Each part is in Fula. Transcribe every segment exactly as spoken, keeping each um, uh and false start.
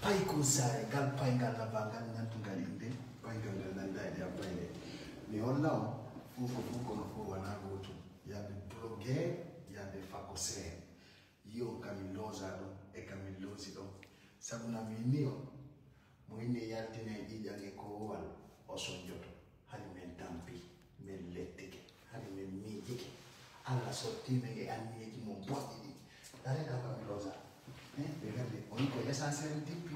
Paykun saare ngal, payngal labbangal, nanntungal innde, payngal ngal nanndaa e ɗe am payɗe. Mi holla on, fof ko fof kono fof wonaa gootum. Il y a des blogueurs, il y a des fakosere. Yi on ka min loosaa ɗon e ka min loosi ɗon. Sabu na min ni on, mo inni yaltina e ƴiiƴan e koowal, o sonjoto. Hari min tampi, min lettike, hari min miijike. Alla sottii min e anniyeeji mon bonɗi ɗi. Dare ka kam mi loosa. Eh, ɓe kadi, on ko l'essentiel dippi.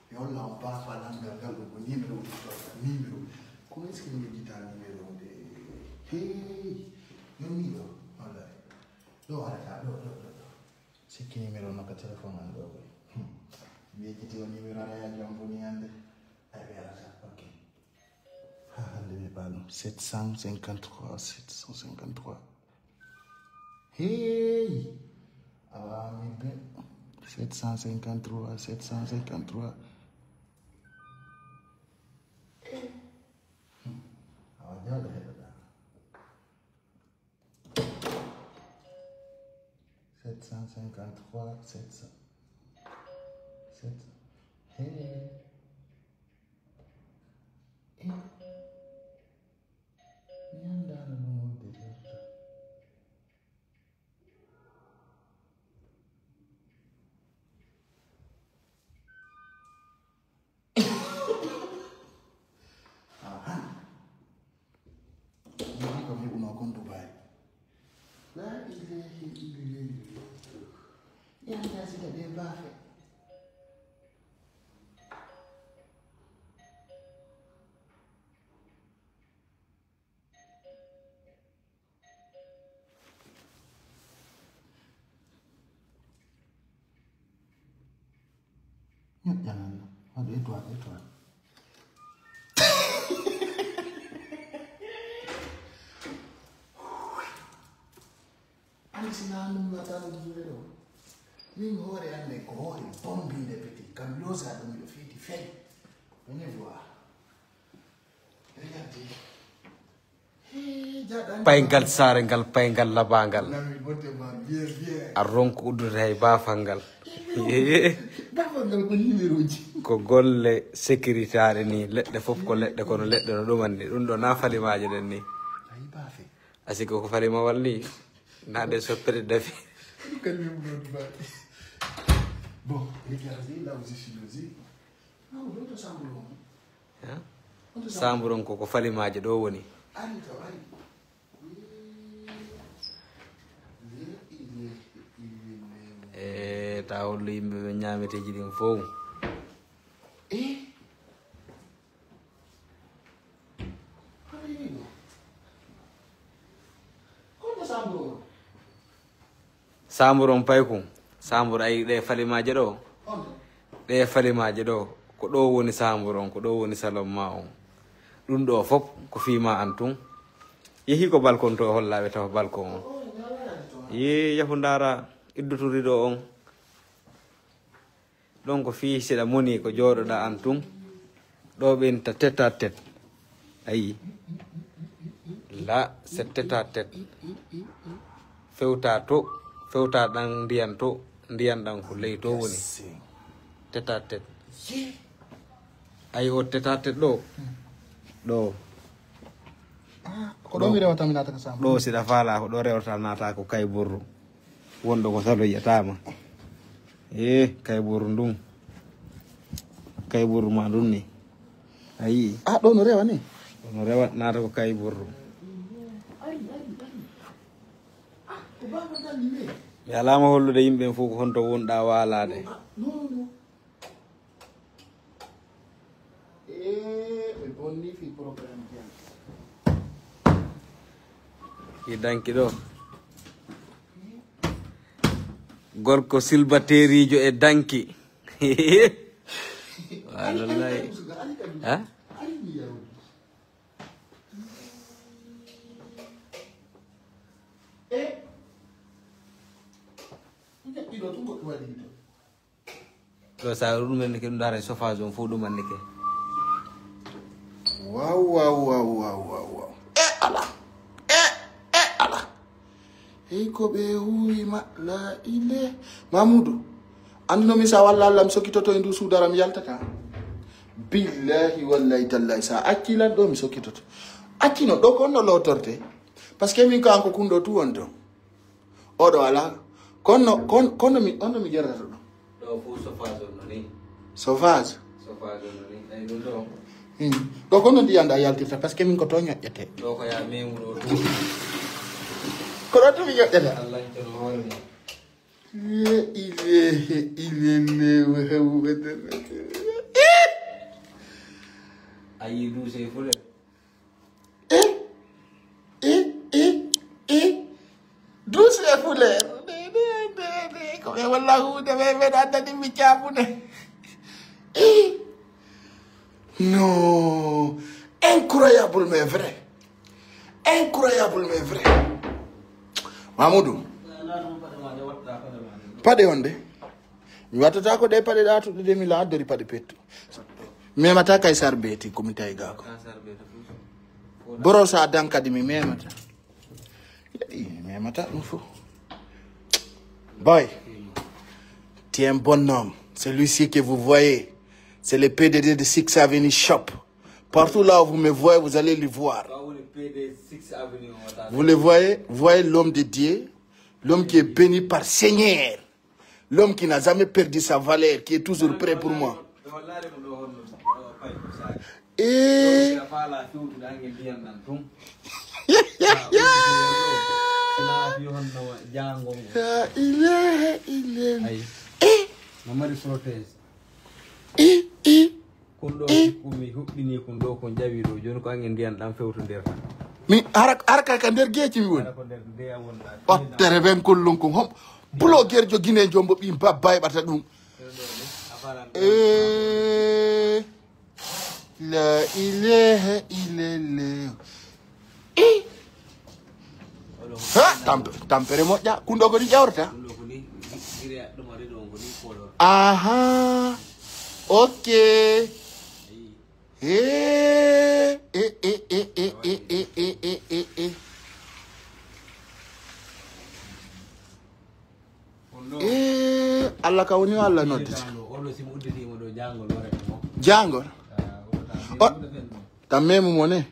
Mi holla on papa lamgal ngal ɗo ko numéro uddittorɗa, numéro. Ko est-ce que mi uddita numéro de? Hey, non ni ɗo, holla. Ɗo arata, ɗo, ɗo, ɗo, ɗo. Sikki numéro no ka téléphone an ɗo koy. Hmm. Mi yejjiti on numéro ara ya jom boni hannde. Ay ɓe arata, ok. Ha hannde mi paano. Sept cent cinquante-trois, sept cent cinquante-trois. Hey! Awa min be. Sept cent cinquante-trois, sept cent cinquante-trois. Eh. Hmm. Awa jawɗo heɗoɗa. Sept cent cinquante-trois, sept cent. Sept cent. Hey. Eh. Mi anndaano ɗum wonde jotto. Aha. Ɗum ko mi heɓuno kon Dubai. La ilaha illallah. Yalla sika ɓe baafe. Ñoƴƴanal, waɗu étoile, étoile. Andi si naa ɗum natano juuɗe ɗo. Min hoore an ne ko hoore bombinde peti. Kam loosa ɗum yo feeti fey. Venez voir. Regardez. Hee, jaɗan. Payngal saare ngal, payngal labangal. Nami botte ma bien, bien. A ronko uddude hay baafal ngal. Baafal ngal ko numéro ji. Ko golle sécurité ni, leɗɗe fof ko leɗɗe, kono leɗɗe no ɗuman ni. Ɗum ɗo na falimaaje ɗen ni. Ayi baafe. Asi ko ko falimawal ni. Na ɗe soppere dafi. Ɗum kan ni mo ɗon baafe. Bon, regardez là où je suis logé. Ah, on doit s'en prendre. Hein? Samburon ko ko falimaaje ɗo woni. E ta hollo yimɓe ɓe ñaameteeji ɗin fow. Sambur on paykun. Sambur ay ɗe falimaaje ɗo. Ɗe falimaaje ɗo. Ko ɗo woni sambur on, ko ɗo woni salon ma on. Ɗum ɗo fof ko fii ma an tun. Yehi ko balkon to hollaaɓe tawa balkon on. Ye yahu ndaara iddu to rido on. Ɗon ko fii siɗa moni ko jooɗoɗa an tun. Ɗo ɓen ta tête à tête. Ayi. La, c'est tête à tête. Fewta to, fewta ɗan ndiyan to, ndiyan ɗan ko ley to woni. Tête à tête. Ayi o tête à tête ɗo. Ɗo. Ah, ko ɗo mi rewata mi naata ka samba. Ɗo siɗa faala ko ɗo rewata naata ko kay burru. Wonɗo ko salo yiyataama. Eh, kay burru ndun. Kay burru ma ndun ni. A yii? Ah, ɗo no rewa ni? Ɗo no rewa, naata ko kay burru. Mi alaama hollude yimɓe ɓen fof ko honto wonɗaa waalaade. Eh, ɓe bonni fii programme Danki. Fii Danki ɗo. Gorko silbateeriijo e Danki. Wa lallay. Ha? Eh? Ɗiɗo tun goɗɗum waɗi ɗo. Ɗo sa ɗum en ke ɗum dara chauffage on fof ɗum annike. Wow, wow, wow, wow, wow, wow. E ala. E, e ala. Hey ko ɓe huwi ma la ile. Mamudu. Anduno mi sa walla Allah mi sokitoto e ndu suudara mi yaltata. Billahi wallahi tallahi sa acci lan ɗo mi sokitoto. Acci no ɗo ko no lotorte. Parce que min ko an ko kundo tu wonto. Oɗo ala. Konno kon konno mi onno mi jerata ɗo. Ɗo fof chauffage on no ni. Chauffage. Chauffage on no ni. Ay ɗum ɗo. Hmm. Ɗo ko no ndiyam da yaltirta parce que min ko to ñoƴƴete. Ɗo ko ya memu ɗo ɗum. Ko ɗo to mi ñoƴƴata. Allah ko no hoore mum. Ye ile ile ne wewe. Ayi du se fule. E e e e. Douce e fuleer. Ko ɓe walla huunde ɓe ɓeɗa addani mi cabude. E. Non. Incroyable mais vrai. Incroyable mais vrai. Mamoudou. Paɗe on de. Mi wattata ko ɗe paɗe ɗatuɗe de mi laddori paɗe pettu. Memata kay sar beti ko mi tawi ga ko. Borosa dan kadi mi memata. Memata ɗum fof. Boy, tu es un bon homme. Celui-ci que vous voyez, c'est le P D G de Six Avenue Shop. Partout là où vous me voyez, vous allez le voir. Vous le voyez, voyez l'homme de Dieu, l'homme qui est béni par Seigneur, l'homme qui n'a jamais perdu sa valeur, qui est toujours prêt pour moi. Et La ilaha illallah. Ayi. No mari protège. Eh, eh. Kun ɗo sikku mi huɓɓini kun ɗo kun ƴawi ɗo joni ko angen ndiyan ɗan fewtondirta. Mi hara hara ka ka nder geeci mi woni. Hara ko nder ndeya wonɗa. Wattere ɓen kullum kun hom. Blogueur jo Guinée jombo ɓi babba heɓata ɗum. Eh. La ilaha illallah. Eh. Ha tampe tampere moƴƴa kundo ko ni ƴawrata. Aha. Ok. Eh, eh, eh, eh, eh, eh, eh, eh, eh, eh. Eh, Allah ka woni o Allah noddete. Jangol. O, tan memu mo ne.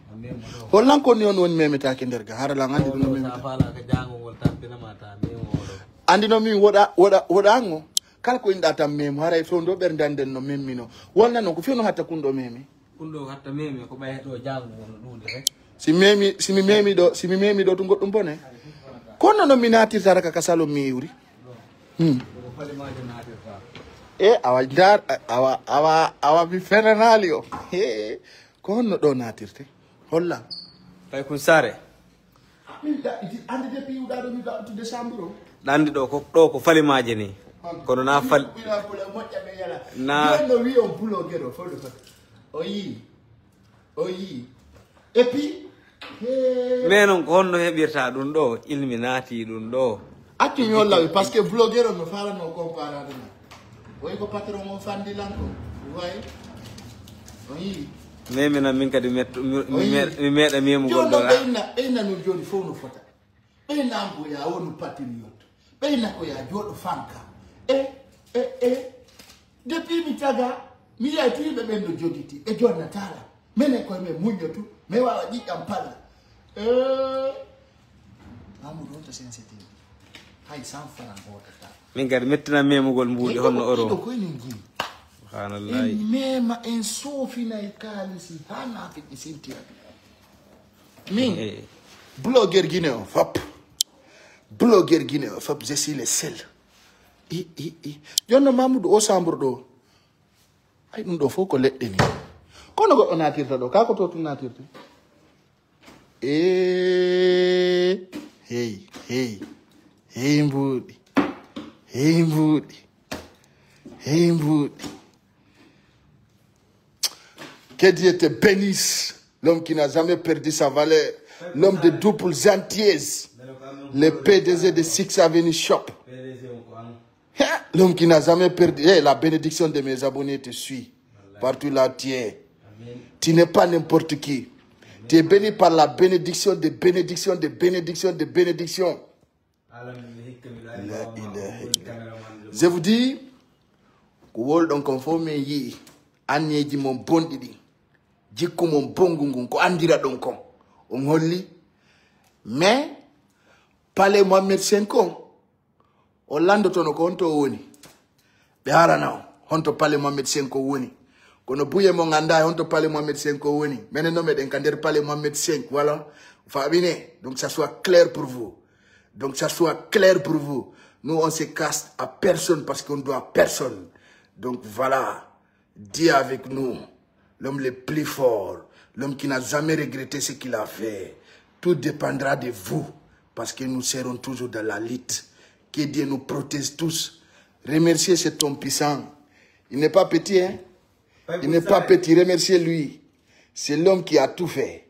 Hollan ko ni on woni memetaake nder ga hara lan andi ɗum memeta. Andi no min woɗa woɗa woɗango. Kala ko inɗa tan memu haray fewndo ɓerdanden no memmino. Wonna noon ko fewno hatta kunɗo memi. Kun ɗo hatta memi ko ɓay ɗo jaamu wono ɗuuɗi rek. Si memi si mi memi ɗo si mi memi ɗo to goɗɗum bone. Kono no mi natirta raka ka salon mi iwri. Hmm. Ko falimaajo natirta. E awa ndar awa awa awa mi fenanaali o. He ko honno ɗo natirte? Holla. Kay kun sare. Min ɗaɓɓiti andi depuis uɗaɗo mi ɗaɓɓitude chambre o. Ɗandi ɗo ko ɗo ko falimaaje ni. Kono na fal. Ɓira pula moƴƴa ɓe yala. Na. Ɓen no wi on pulo geɗo fo ɗo fata. O yii. O yii. Et puis. He. Mais non ko honno heɓirta ɗum ɗo ilmi naati ɗum ɗo. Accu mi holla wi parce que blogueur on no falanoo comparade ma. Oyi ko patron o fandi lan ko. Vous voyez? O yii. Meminan min kadi mi meeɗa memugol ɗo. Ɓeyna ɓeyna nun jooni fof no fota. Ɓeyna ango ya wonu patriote. Ɓeyna ko ya jooɗo fanka. E e e. Depuis mi caga mi yaytiiɓe ɓen no jogiti ɓe jonnataala. Menen koye men muññotu. Mi wawa ƴiƴƴam palla. E. Amadou on to sensitive. Hay cent francs hootata. Min kadi mettinan memugol mbuuɗi honno oro. Ɗo koye min jii. Subhanallahi. En mema en soofinay kaalisi ha naafeɓe sentira. Min. Blogueur Guinée o fop. Blogueur Guinée o fop je suis le seul. I i i. Jonno Mamoudou o chambre ɗo. Ay ɗum ɗo fof ko leɗɗe ni. Kono goɗɗo natirta ɗo ka ko to tun natirte. E hey hey hey mbuuɗi hey mbuuɗi hey mbuuɗi. Que Dieu te bénisse, l'homme qui n'a jamais perdu sa valeur, l'homme de double gentillesse, le P D G de Six Avenue Shop. Hein? L'homme qui n'a jamais perdu. Hey, la bénédiction de mes abonnés te suit. Partout là tu es. Tu n'es pas n'importe qui. Tu es béni par la bénédiction de bénédiction de bénédiction de bénédiction. La ilaha illallah. Je vous dis, Ko wolɗon kon fof min yi'i. Anniyeeji mon bonɗi ɗin. Jikku mon bonngu ngun, ko anndiraɗon kon. On holli. Mais Palais Mohamed cinq on, on lanndotono ko honto o woni. Ɓe haalana on honto Palais Mohamed cinq o woni. Kono buye mon anndaa honto Palais Mohamed cinq o woni. Menen non meɗen ka nder Palais Mohamed cinq, voilà. Faamine. Donc ça soit clair pour vous. Donc ça soit clair pour vous. Nous, on se casse à personne parce qu'on doit à personne. Donc voilà. Dieu avec nous, l'homme le plus fort, l'homme qui n'a jamais regretté ce qu'il a fait. Tout dépendra de vous, parce que nous serons toujours dans la lutte. Que Dieu nous protège tous. Remerciez cet homme puissant. Il n'est pas petit, hein? Il n'est pas petit. Remerciez-lui. C'est l'homme qui a tout fait.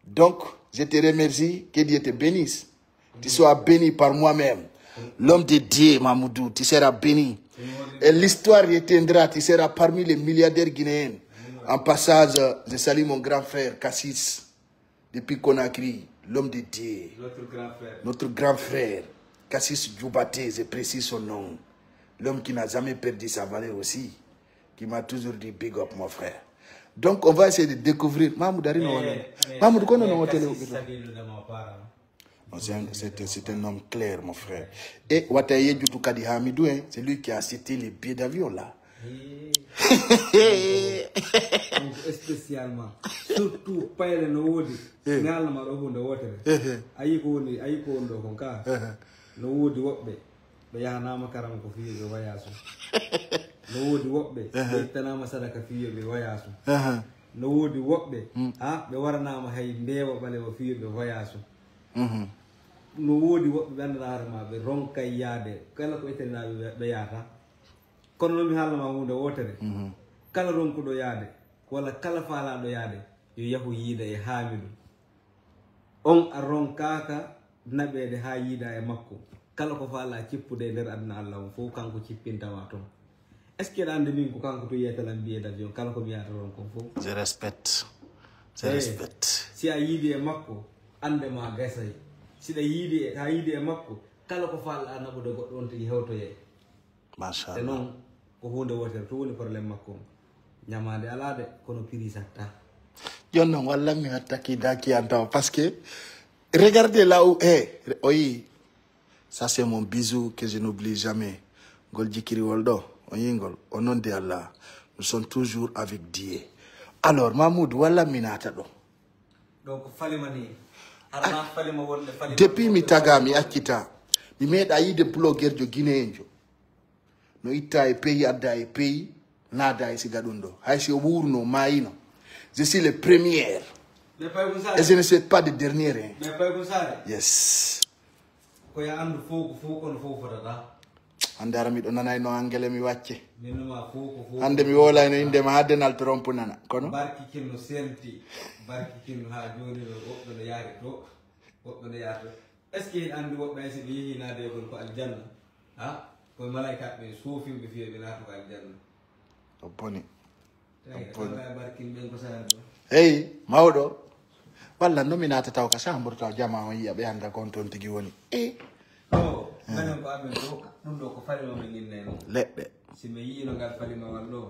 Donc, je te remercie. Que Dieu te bénisse. Tu sois béni par moi-même. L'homme de Dieu, Mamoudou, tu seras béni. Et l'histoire retiendra, tu seras parmi les milliardaires guinéens. En passage, je salue mon grand frère Cassis, depuis Conakry, l'homme de Dieu. Notre grand frère. Notre grand frère, Cassis Djoubaté, je précise son nom. L'homme qui n'a jamais perdu sa valeur aussi, qui m'a toujours dit big up, mon frère. Donc, on va essayer de découvrir. Mamoudou, Arino, eh, eh, Mamoudou, kono eh, non, Cassis, télé. C'est un, c'est un homme clair, mon frère. Et Wata Yejutu Kadi Hamidou, hein, c'est lui qui a acheté les billets d'avion là. Eh. Donc, spécialement, surtout payle no woodi. Eh. Mi haalna ma ɗo huunde wootere. Eh, eh. A yii ko woni, a yii ko woni ɗo kon ka. Eh, eh. No woodi woɓɓe ɓe yahanaama karama ko fii yo ɓe wayaasu. No woodi woɓɓe ɓe ittanaama sadaka fii yo ɓe wayaasu. No woodi woɓɓe, ha, ɓe waranaama hay mbeewa ɓalewa fii yo ɓe wayaasu. No woodi woɓɓe ɓe anndanaa hoore ma, ɓe ronkay yaade. Kala ko ettenaaɓe ɓe, ɓe yahata. Kono non mi haalna ma huunde wootere. Kala ronkuɗo yaade, walla kala faalaaɗo yaade, yo yahu yiida e Haamidu. On a ronkaaka naɓeede haa yiida e makko. Kala ko faalaa cippude e nder aduna Allah on fof, kanko cippinta ma toon. Est-ce que eɗa anndi min ko kanko to yiyata lan billet d'avion, kala ko mi yahata toon kon fof? Je respecte. Je respecte. Si a yiidi e makko, annde ma gasay. Si ɗa yiidi e, a yiidi e makko, kala ko faalɗa naɓude goɗɗo on tigi hewtoyay. Machallah. E noon, ko huunde wootere, to woni problème makko on. Ñamaande alaa de, kono prix satta. Jooni noon, wallan mi hatta ki daki an taw. Parce que, regardez là où, eh, o yii, ça c'est mon bisou que je n'oublie jamais. Ngol jikiriwol ɗo, o yii ngol, au nom de Allah, nous sommes toujours avec Dieu. Alors, Mamoudou, wallan mi naata ɗo. Ɗo ko falima ni. Alaa falima wonde falima. Depuis mi taga, mi accita. Mi meeɗa yiide blogueurjo guinéenjo. No itta e pays, adda e pays, naada e siga ɗum ɗo. Hay si o wuurno, maayino. Je suis le premier. Mais Paykun Saare. Et je ne souhaite pas de dernier, hein. Mais Paykun Saare. Yes. Ko ya anndu fof ko fof kono fof fotata. Hannde ara miɗo nanay no angele mi wacce. Min no ma fof ko fof. Hannde mi wolay no innde ma haa Donald Trump nana. Kono? Barki kin no senti. Barki kin no haa jooni no woɓɓe no yaari to. Woɓɓe no yaari to. Est-ce que hiɗa anndi woɓɓe hay si ɓe yehi naade e kon ko aljanna? Ha? Ko malaykaaɓe ɓe soofiiɓe fiye ɓe naata ko aljanna. O boni. Tawi o boni. Alaa barkin ɓen ko saare ɗo. Hey, mawɗo. Walla no mi naata taw ka chambre taw jama on yiya ɓe annda kon toon tigi woni. Eh. No, menen ko amen ɗo, ɗum ɗo ko falima min inne noon. Leɗɗe. Si mi yiino ngal falimawal ɗo,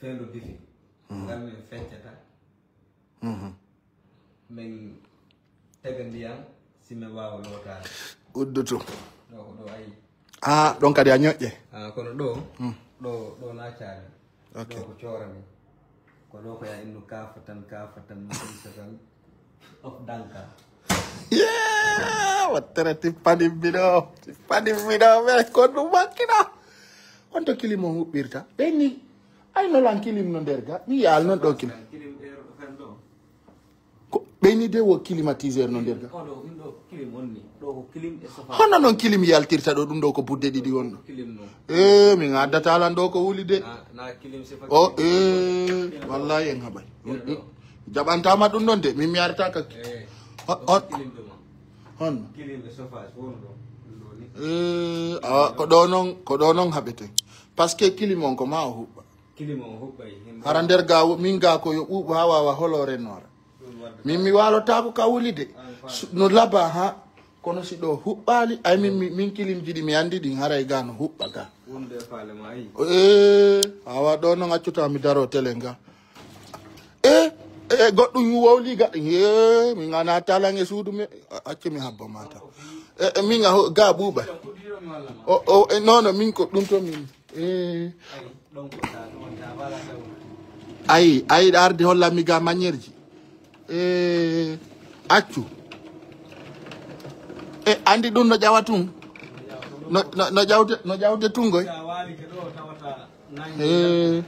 fendo difi, ngal min feccata. Min tega ndiyam, si min waawa lootaade. Uddutu. Ɗo ko ɗo ayi. Ah, ɗon kadi a ñoƴƴe. Ah, kono ɗo, ɗo, ɗo na caali. Ok. Ɗo ko coorami. Ko ɗo ko ya innu kaafa tan, kaafa tan, misa tan. Of danka. Yeah! Wattere tippani mbiɗo. Tippani mbiɗo. Mais ko ɗum wakkino. On to kilim on huɓɓirta. Ɓenni. Ay no lan kilim no nder ga. Mi yaal non ɗo kilim. Kilim ɗo fen ɗo. Ko ɓeyni de wo climatiseur no nder ga. Oɗo, ɗum ɗo ko clim on ni. Ɗo ko clim e sofa. Hono noon clim yaltirta ɗo, ɗum ɗo ko budde ɗiɗi wonno. Clim noon. Eh, min addata lan ɗo ko wuli de. Na, na clim sofa. O, eh, wallahi en haɓay. Jaɓantama ɗum ɗon de, min mi arata ka. Eh, on, on. Clim ɗum on. Hon. Clim e sofa woni ɗo. Ɗum ɗo ni. Eh, awa, ko ɗo noon, ko ɗo noon haɓete. Parce que clim on ko ma o huɓɓa. Clim on huɓɓay. Hara nder ga, min ga ko yo ɓuuɓu ha wawa holo renora. Min mi walotaako ka wuli de. Su-, no laba ha. Kono si ɗo huɓɓaali, ay min, min, min kilimji ɗi mi andi ɗin haray ga no huɓɓa ga. Wonde e faale ma, ayi. Eh, awa ɗo noon accata mi daro tele nga. Eh, eh, goɗɗum wowli gaɗa. Eh, mi ngana talan e suudu me. A-, acce mi habba mata. Eh, eh, min a ho-, ga buuba. O, o, eh, non, non, min ko ɗum to min. Eh. Ayi, ayi arde holla mi ga manière ji. Eh, accu. Eh, andi ɗum no ƴawa tun. No, no, no ƴawte, no ƴawte tun goy. Eh.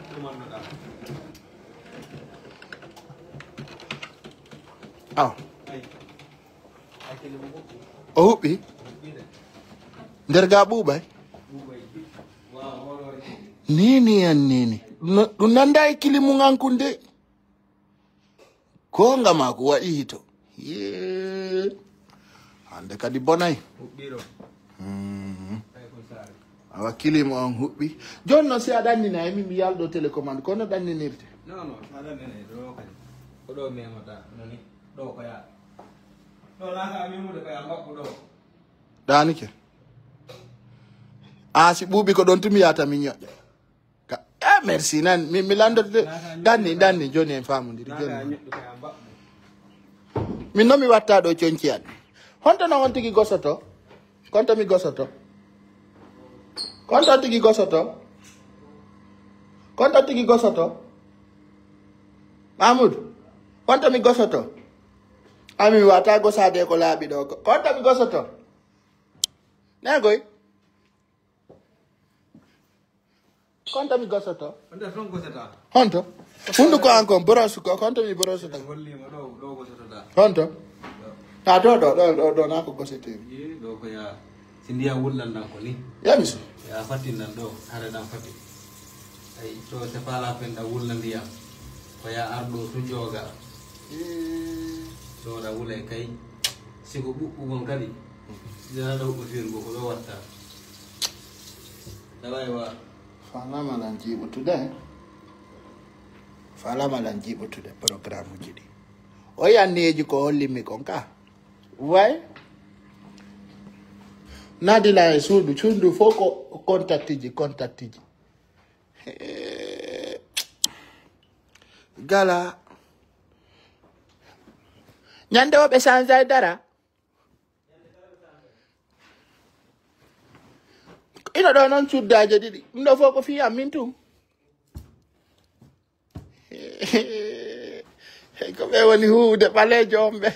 Aw. O huɓɓi? Nder ga ɓuuɓay? Nini an nini. No, ɗum nanda e kilimu ngankun de. Goonga ma ko waɗi hito. Yee. Hande kadi bonay. Huɓɓiro. Hmm. Ay ko saare. Awa kilim on huɓɓi. Jooni noon si a ɗannina e min mi yalɗo télécommande, kono ɗanninirte. Non, non, sa ɗannina e ɗo kadi. Ko ɗo memata, nani? Ɗo ko yaa. Ɗo naaka a memude ko yaa mbaɓɓu ɗo. Ɗaanike. A si ɓuuɓi ko ɗon tumi yaata min ñoƴƴa. Ka, eh, merci nan. Mi, mi landoto de. Ɗanni, ɗanni, jooni en faamondiri, jooni. Min noon mi watta ɗo coñci an. Honto noon on tigi gosoto? Konto mi gosoto? Konto tigi gosoto? Konto tigi gosoto? Mamoudou, konto mi gosoto? Ami wata gosade ko laaɓi ɗo ko. Konto mi gosoto? Negoy? Konto mi gosoto? Honto? Hunduko an kon, brosse ko, konto mi brosse tan. Hollima ɗo, ɗo gosotoɗa. Honto? Ɗo. A ɗo, ɗo, ɗo, ɗo, ɗo, na ko gosete. Yi, ɗo ko ya, si ndiya wullan ɗan ko ni. Ya, mi so. Ya fattin ɗan ɗo, hare ɗan fati. Ay, to se fala pen ɗan wullan ndiyam. Ko ya arɗo tu joga. Yi. Ɗo ɗa wulay kay. Sigo ɓuɓɓugol kadi. Jara ɗo ko firgo ko ɗo watta. Ɗa wawi wa. Falama lan jiɓutude. Falama lan jiɓutude programme uji ɗi. O yi anniyeeji ko hollimmi kon ka. Way. Nadila e suudu, suudu fof ko contact ji, contact ji. Gala. Ñande o ɓe change ay dara. Ino ɗo noon cuddaaje ɗiɗi. Ɗum ɗo fof ko fii am min tun. Ko ɓe woni huuwde ɓaleejo on ɓe.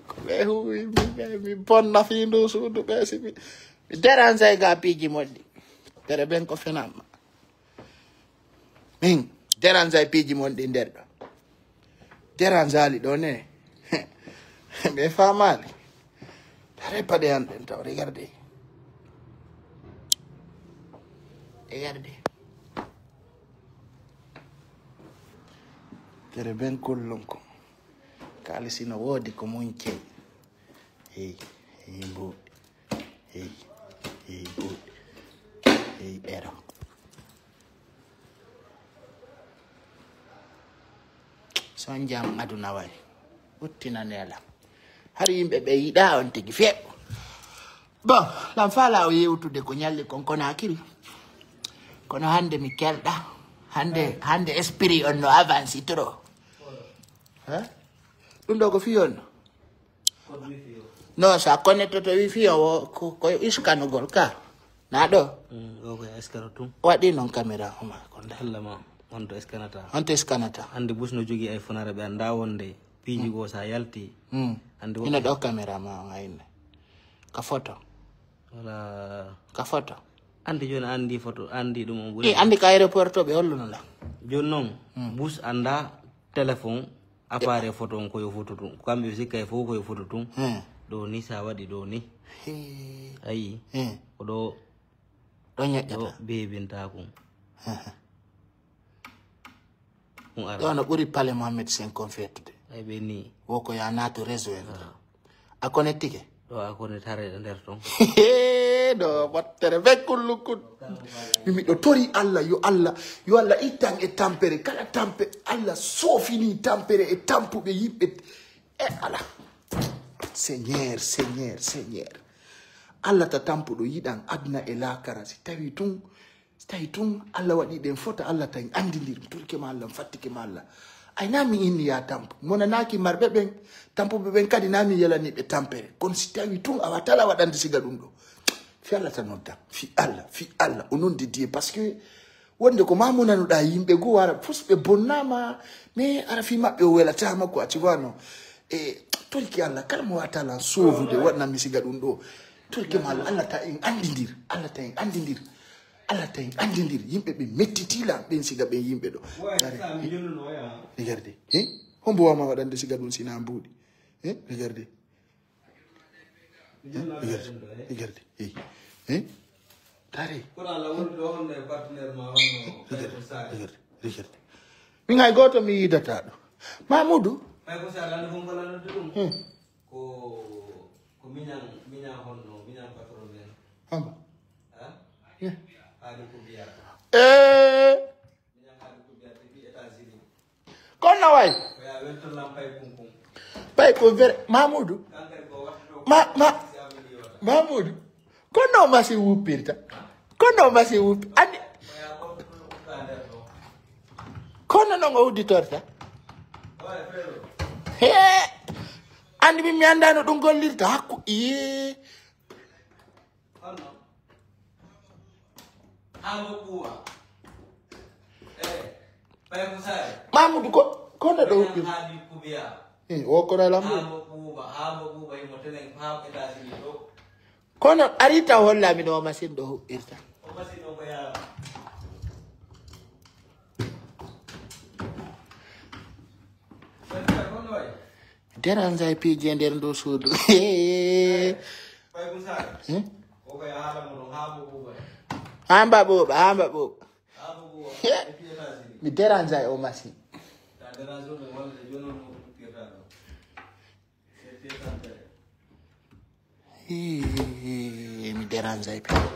Ko ɓe huuwi min ɓe, mi bonna fii ndu suudu ɓe si mi, mi dérange ga piiji moƴƴi. Tere ɓen ko fenanma. Min, dérange ay piiji mon ɗi nder ɗo. Dérange ali ɗo ne. Ɓe faamaali. Tare paɗe an ɗen taw, regardez. Regardez. Tere ben kullum ko. Kaalisi no woodi ko mun cey. Hey, hey, mbuuɗi. Hey, hey, mbuuɗi. Hey, ɓero. Son jam aduna way. Uttina neela. Har yimɓe ɓe yiɗa on tigi few. Bon, lan fala o yewtude ko ñalli kon Conakry. Kono hande mi kelɗa. Hande, hande esprit on no avance trop. Hein? Ɗum ɗo ko fii on? No, sa connectoto wifi o, ko, ko iskanugol ka. Na ɗo? Mm, ɗo ko iskano tun. Waɗi noon caméra o ma, ko nda. Allah ma, on to iskanata. On to iskanata. Hande bus no jogii iPhone ara ɓe annda wonde piiji go sa yalti. Mm. Hande ina woɓɓe ɗo caméra ma on ayne. Ka photo. Wala. Ka photo. Andi jooni andi photo, andi ɗum on ɓuri. E andi ka aéroport to ɓe holluno la. Jooni noon, mm, bus annda téléphone, appareil photo on ko yo photo tun. Kamɓe ɓe sikka e fof ko yo photo tun. Hmm. Ɗo ni sa waɗi ɗo ni. He. Ayi. Hmm. Ko ɗo, ɗo ñoƴƴata. Ɗo bebinta kun. Hmm. Kun ara. Ɗo no ɓuri Palais Mohamed cinq on fettude. Ay ɓe ni. Wo ko ya naatu réseau en. Ah. A connectike? Ɗo a connecte hare e nder ton. Ɗo wattere be kullukun. Mi miɗo tori Allah, yo Allah, yo Allah ittan e tampere. Kala tampe, Allah soofini tampere e tampuɓe yimɓe. E ala. Seigneur, Seigneur, Seigneur. Allah ta tampuɗo yiɗan aduna e laakara. Si tawi tun Si tawi tun Allah waɗi ɗen fota, Allah tawi en andindir, mi torike ma Allah, mi fattike ma Allah. Ay, na mi inni ya tampo. Mo nanaaki marɓe ɓen, tampuɓe ɓen kadi na mi yelani ɓe tampere. Kono si tawi tun a watala waɗande siga ɗum ɗo. Fi Allah ta nodda. Fi Allah, fi Allah. O noddi diye. Parce que wonde ko ma mo nanuɗa yimɓe goo wara, fus ɓe bonnama, mais ara fi maɓɓe o welatama quoi, tu vois, non? E torike Allah, kala mo watala sovude, waɗna mi siga ɗum ɗo. Torike ma Allah, Allah ta en andindir, Allah ta en andindir. Allah tawi andindir yimɓe ɓe mettitila ɓen siga ɓen yimɓe ɗo. Regardez. Hein? Hombo wama waɗande siga ɗum sina mbuuɗi. Hein? Regardez. Hein? Regardez. Regardez. Hey. Hein? Tare. Regardez. Regardez. Regardez. Min hay goto mi yidata ɗo. Mamoudou. Hmm. Ko ko miñan miñan honno miñan patron men. Hamba. Ha? Yeah. Haali ko biya. Eh. Miñan haali ko biya depuis États-Unis. Kono way. Ko ya welto lam pay kun kun. Pay ko ver Mamoudou. Kankari ko watto. Ma ma Mamoudou. Kono masi wuppirta. Kono masi wuppi. Andi. Ko ya ko ko ka der do. Kono non o udditorta. Oye frero. He. Andi min mi anndaa no ɗum gollirta hakku. Iye. Honno? Haa mbo ɓuuɓa. Eh, Pay Musaare. Mamoudou ko, ko neɗɗo huɓɓi. Haa mbo ɓuuɓa. Eh, o kono e lamɗo. Haa mbo ɓuuɓa, haa mbo ɓuuɓa, imo telen haa États-Unis ɗo. Kono ari taw hollami no machine ɗo huɓɓirta. O machine o ko yaara. Dérange ay piiji e nder ndu suudu. Hamba ɓuuɓa, hamba ɓuuɓa. Mi dérange ay o machine. Hii, mi dérange ay piiji.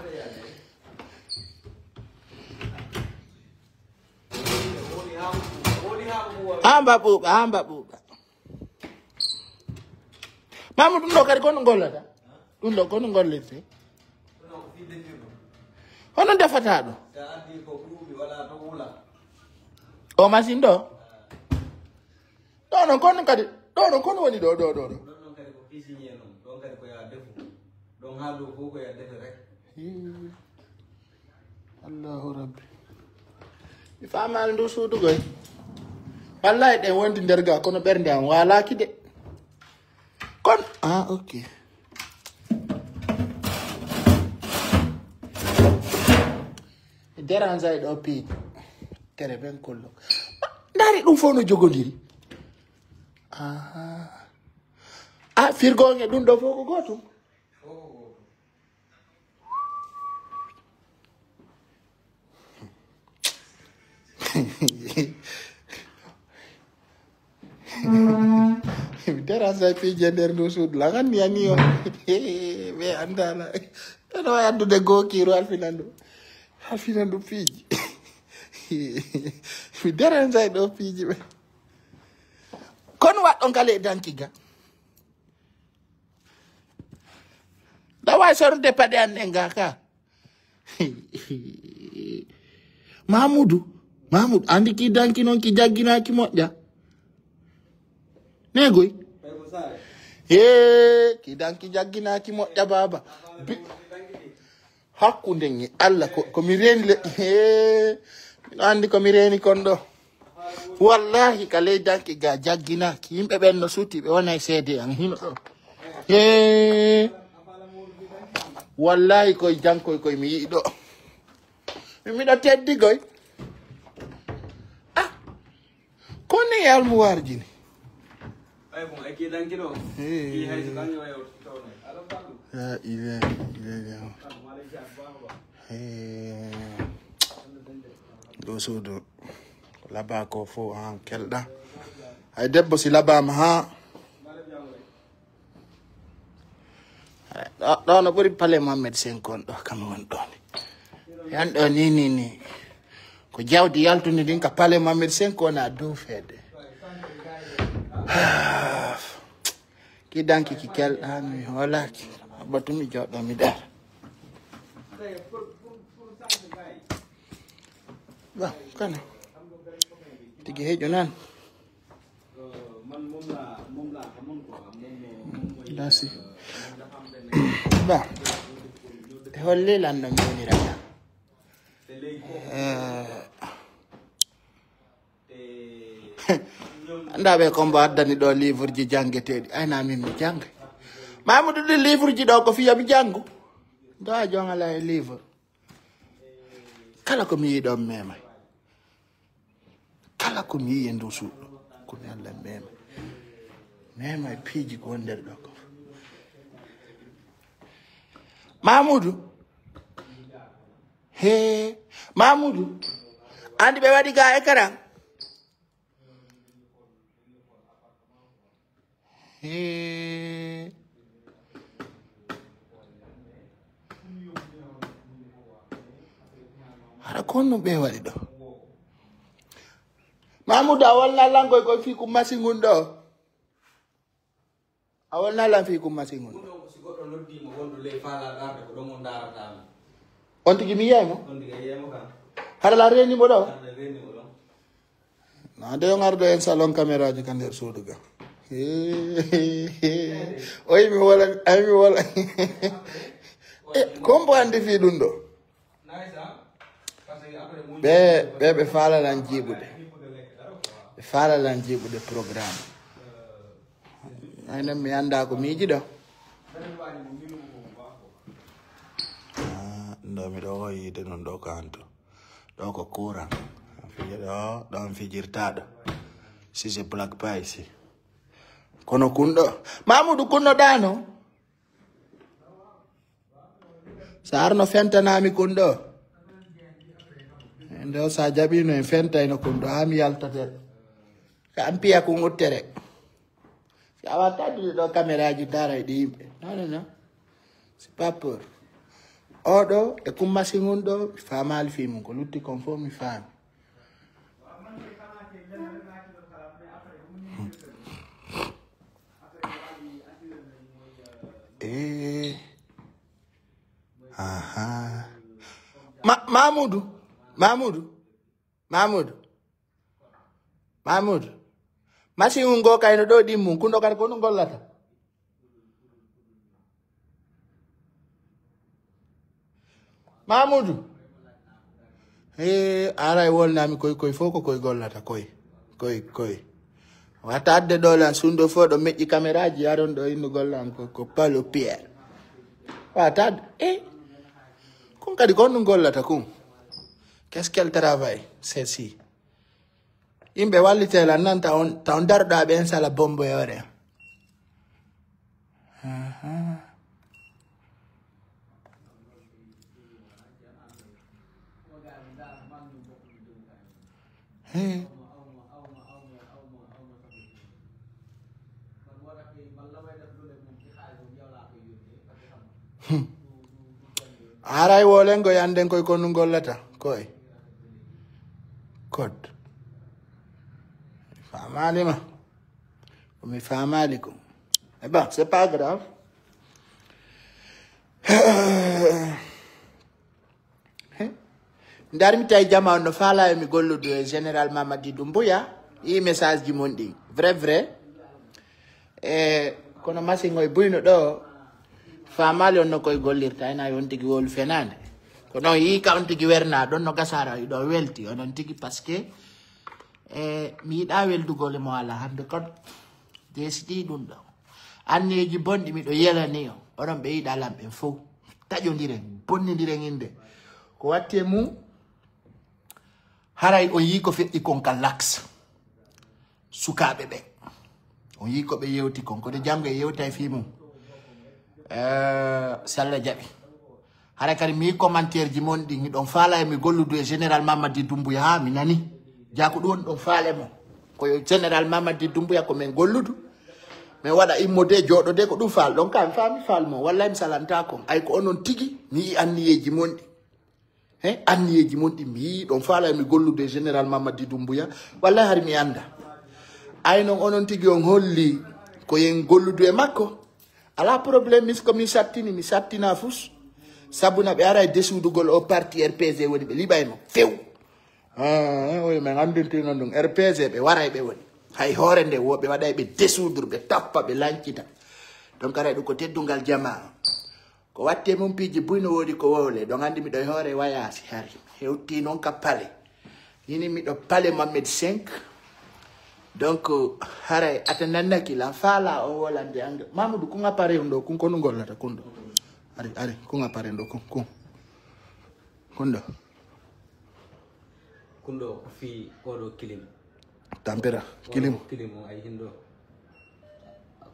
Hamba ɓuuɓa, hamba ɓuuɓa. Mamu ɗum ɗo kadi kono gollata. Ɗum ɗo kono gollirte. Hono defata ɗo. O machine ɗo. Ɗo non kono kadi. Ɗo non kono woni ɗo ɗo ɗo ɗo. Hii. Allahu rabbi. Mi faamaali ndu suudu goy. Wallahi ɗen wondi nder ga kono ɓernde am waalaaki de. Kon ah ok. Mi dérange ay ɗo piiji. Tere ɓen kollo. Ndaari ɗum fof no jogodiri. Aha. Ah firgonge ɗum ɗo fof ko gootum. Mi dérange ay piiji e nder ndu suudu la nganni ani o. Ɓe andala. Eno wawi addude gokiru halfinan ɗum. Halfinan ɗum piiji. Mi dérange ay ɗo piiji ɓe. Kono waɗɗon kala e danki ga. Ɗa wawi sornude paɗe an ɗen ga ka. Mamoudou, Mamoudou, andi ki danki noon ki jagginaaki moƴƴa. Negoy. Hee, ki danki jagginaaki moƴƴa baaba. Bi- Hakkunde ngi Allah ko, ko mi reeni le. Hee, miɗo andi ko mi reeni kon ɗo. Wallahi ka ley danki ga jagginaaki. Yimɓe ɓen no suuti ɓe wona e seede an hino ɗo. Hee. Wallahi koye jankoy koye mi yi'i ɗo. Mi miɗo teddi koy. Ah. Kono e almuwarji ni. Ay bon ay ki danki ɗo. Hee. Ki hay so kangi wayo tawne. Ala ballu. La ilaha illallah. Hee. Ɗo suudu. Ko laba ko fof an kelɗa. Hay debbo si labama ha. Ɗo no ɓuri pale Mohamed Senko on ɗo kam woni ɗo ni. Yan ɗo ni ni ni. Ko jawdi yaltundi ndin ka pale Mohamed Senko na dow feede. Ki danki ki kelɗa mi hoolaki. Batumi joɗɗo mi ɗer. Ba, kana. Tigi hejo nan. Dasi. Ba. E holle lan no moni rata. Eh. Anda ɓe kombo addani ɗo livre ji janngeteeɗi. Ayna min mi jannga. Mamudu ɗi livre ji ɗo ko fiya mi janngu. Do a jongala e livre. Kala ko mi yiɗo mema. Kala ko mi yiɗi e ndu suuɗo. Ko mi Allah mema. Mema e piiji ko won nder ɗo ko. Mamudu. He. Mamudu. Andi ɓe waɗi ga e karan. He. Hara ko honno ɓe waɗi ɗo? Mamudu, a wolna lan koy koy fii ko masi ngun ɗo. A wolna lan fii ko masi ngun ɗo. Ɗum ɗo, si goɗɗo noddii mo wonɗo ley faalaa darde, ko ɗon on ndaarata mo. On tigi mi yiyay mo? On tigi a yiyay mo kan. Hara la reeni mo ɗo? Hara la reeni mo ɗon. Na de on ardo en salon caméra ji ka nder suudu ga. O yi mi wala, ay mi wala. E, kombo andi fii ɗum ɗo. Ɓe, ɓe, ɓe faalalan jiiɓude. Ɓe faalalan jiiɓude programme. Aynen mi annda ko miiji ɗo. Ah, ɗo miɗo o yiide noon ɗo ko anto. Ɗo ko courant. Fije ɗo, ɗon fijirta ɗo. Si c'est black pay si. Kono kunɗo. Mamudu kunno ɗano. Sa arno fentanami kun ɗo. Ndo sa jaɓino en fentayno kun ɗo ha mi yaltate. Ka an piya kun uttere. Si a watta ɗiɗo ɗo caméra ji dara e ɗi yimɓe. Non, non, non. C'est pas peur. Oɗo e kun machine un ɗo mi famali fi mum ko lutti kon fof mi faami. Eh. Aha. Ma, Mamudu, Mamudu, Mamudu, Mamudu. Machine un go kayno ɗo ɗimmum, kundo kadi ko ɗum gollata. Mamudu. He, aray wolnami koy, koy fof ko koy gollata, koy. Koy, koy. Wata adde ɗo lan sundo fof ɗo meƴƴi caméra ji aron ɗo innu golla am ko, ko Paulo Pierre. Wata adde. Eh. Kun kadi ko ɗum gollata kun. Qu'est-ce qu'elle travaille, celle-ci? Yimɓe wallite lan nan ta on, ta on darɗo aɓe en sala bombo e ore. Aha. He. Hmm. Haray wolen koy anden koy konu gollata koy. Code. Famali ma. Mi famali ko. Eh ben, c'est pas grave. He? Ndarmi tawi jama on no faala e mi gollude e Général Mamadi Doumbouya. Yi message ji mon ɗin. Vrai, vrai. E kono machine oy buyno ɗo. Famali on no koy gollirta ena yon tigi wolu fenande. Ko non yi ka on tigi werna ɗon no gasara ɗo welti onon tigi parce que e mi yiɗa weldugol e mo ala hande kon. Desidi ɗum ɗo. Anneji bonɗi miɗo yelani on. Onon ɓe yiɗa lan ɓen fof. Taƴodiren, bonnidiren inde. Ko watti e mum, haray on yii ko feƴƴi kon ka lax. Sukaaɓe ɓen. On yii ko ɓe yewti kon. Kono janngo e yewtay fii mum. Eh, si Allah jaɓi. Haray kadi mi commentaire ji mon ɗi, miɗon faala e mi golludu e Général Mamadi Doumbouya, ha mi nani. Jaa ko ɗum woni ɗon faale mo. Ko yo Général Mamadi Doumbouya ko min golludu. Min waɗa immode, jooɗode, ko ɗum faal. Ɗon ka mi faami faal mo. Wallay mi salanta kon. Ay ko onon tigi, mi yi'i anniyeeji mon ɗi. He, anniyeeji mon ɗi, mi yi'i ɗon faala e mi golludu e Général Mamadi Doumbouya. Wallay hari mi annda. Ay non onon tigi on holli ko yen golludu e makko. Ala problème, mis ko mi sattini, mi sattina fus. Sabuna ɓe ara e desudugol o parti R P G woni ɓe liɓayno. Few. Ah, oyo, min anndintino ɗum. R P G ɓe waray ɓe woni. Hay hoore nde wo ɓe waɗay ɓe desudur, ɓe tappa, ɓe lancita. Donc aray ɗum ko teddungal jamaa. Ko watte mum piiji buy no woodi ko wowle. Ɗon anndi miɗo e hoore wayaasi hari. Hewti noon ka pale. Mini miɗo pale Mohamed cinq. Donc haray ata nannaki lan faala o wolande anga. Mamadou, kun appareil ɗo, kun konu gollata kun ɗo. Ari, ari, kun appareil ɗo, kun, kun. Kun ɗo. Kun ɗo ko fii ko ɗo kilim. Tampira, kilim. Kilim o ay hindo.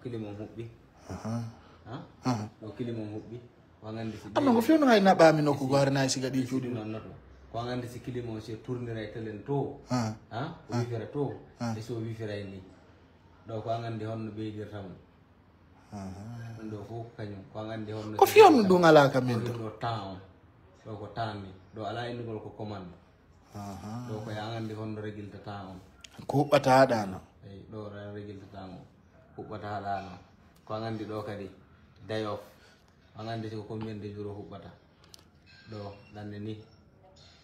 Kilim o huɓɓi. Aha. Ha? Aha. Ɗo kilim o huɓɓi. Ko an anndi si amma ko fewno hay naɓaami nokku goo har nayi siga ɗi cuuɗi non noto. Ko an anndi si kilim o si tournira e telen to. Ha? Ha? O wifira to. Ha? E so wifira e ni. Ɗo ko an anndi honno ɓeydirta mo. Aha. Ɗum ɗo fof ko kañum. Ko an anndi honno ko fewno ɗum alaa ka min to. Ɗo temps on. Ɗo ko temps ni. Ɗo alaa innugol ko commande. Aha. Ɗo ko an anndi honno régilta temps on. Ko huɓɓata haɗaano. Eyi, ɗo régilta temps on. Huɓɓata haɗaano. Ko an anndi ɗo kadi day off. An anndi si ko combien de jour o huɓɓata. Ɗo ɗanne ni.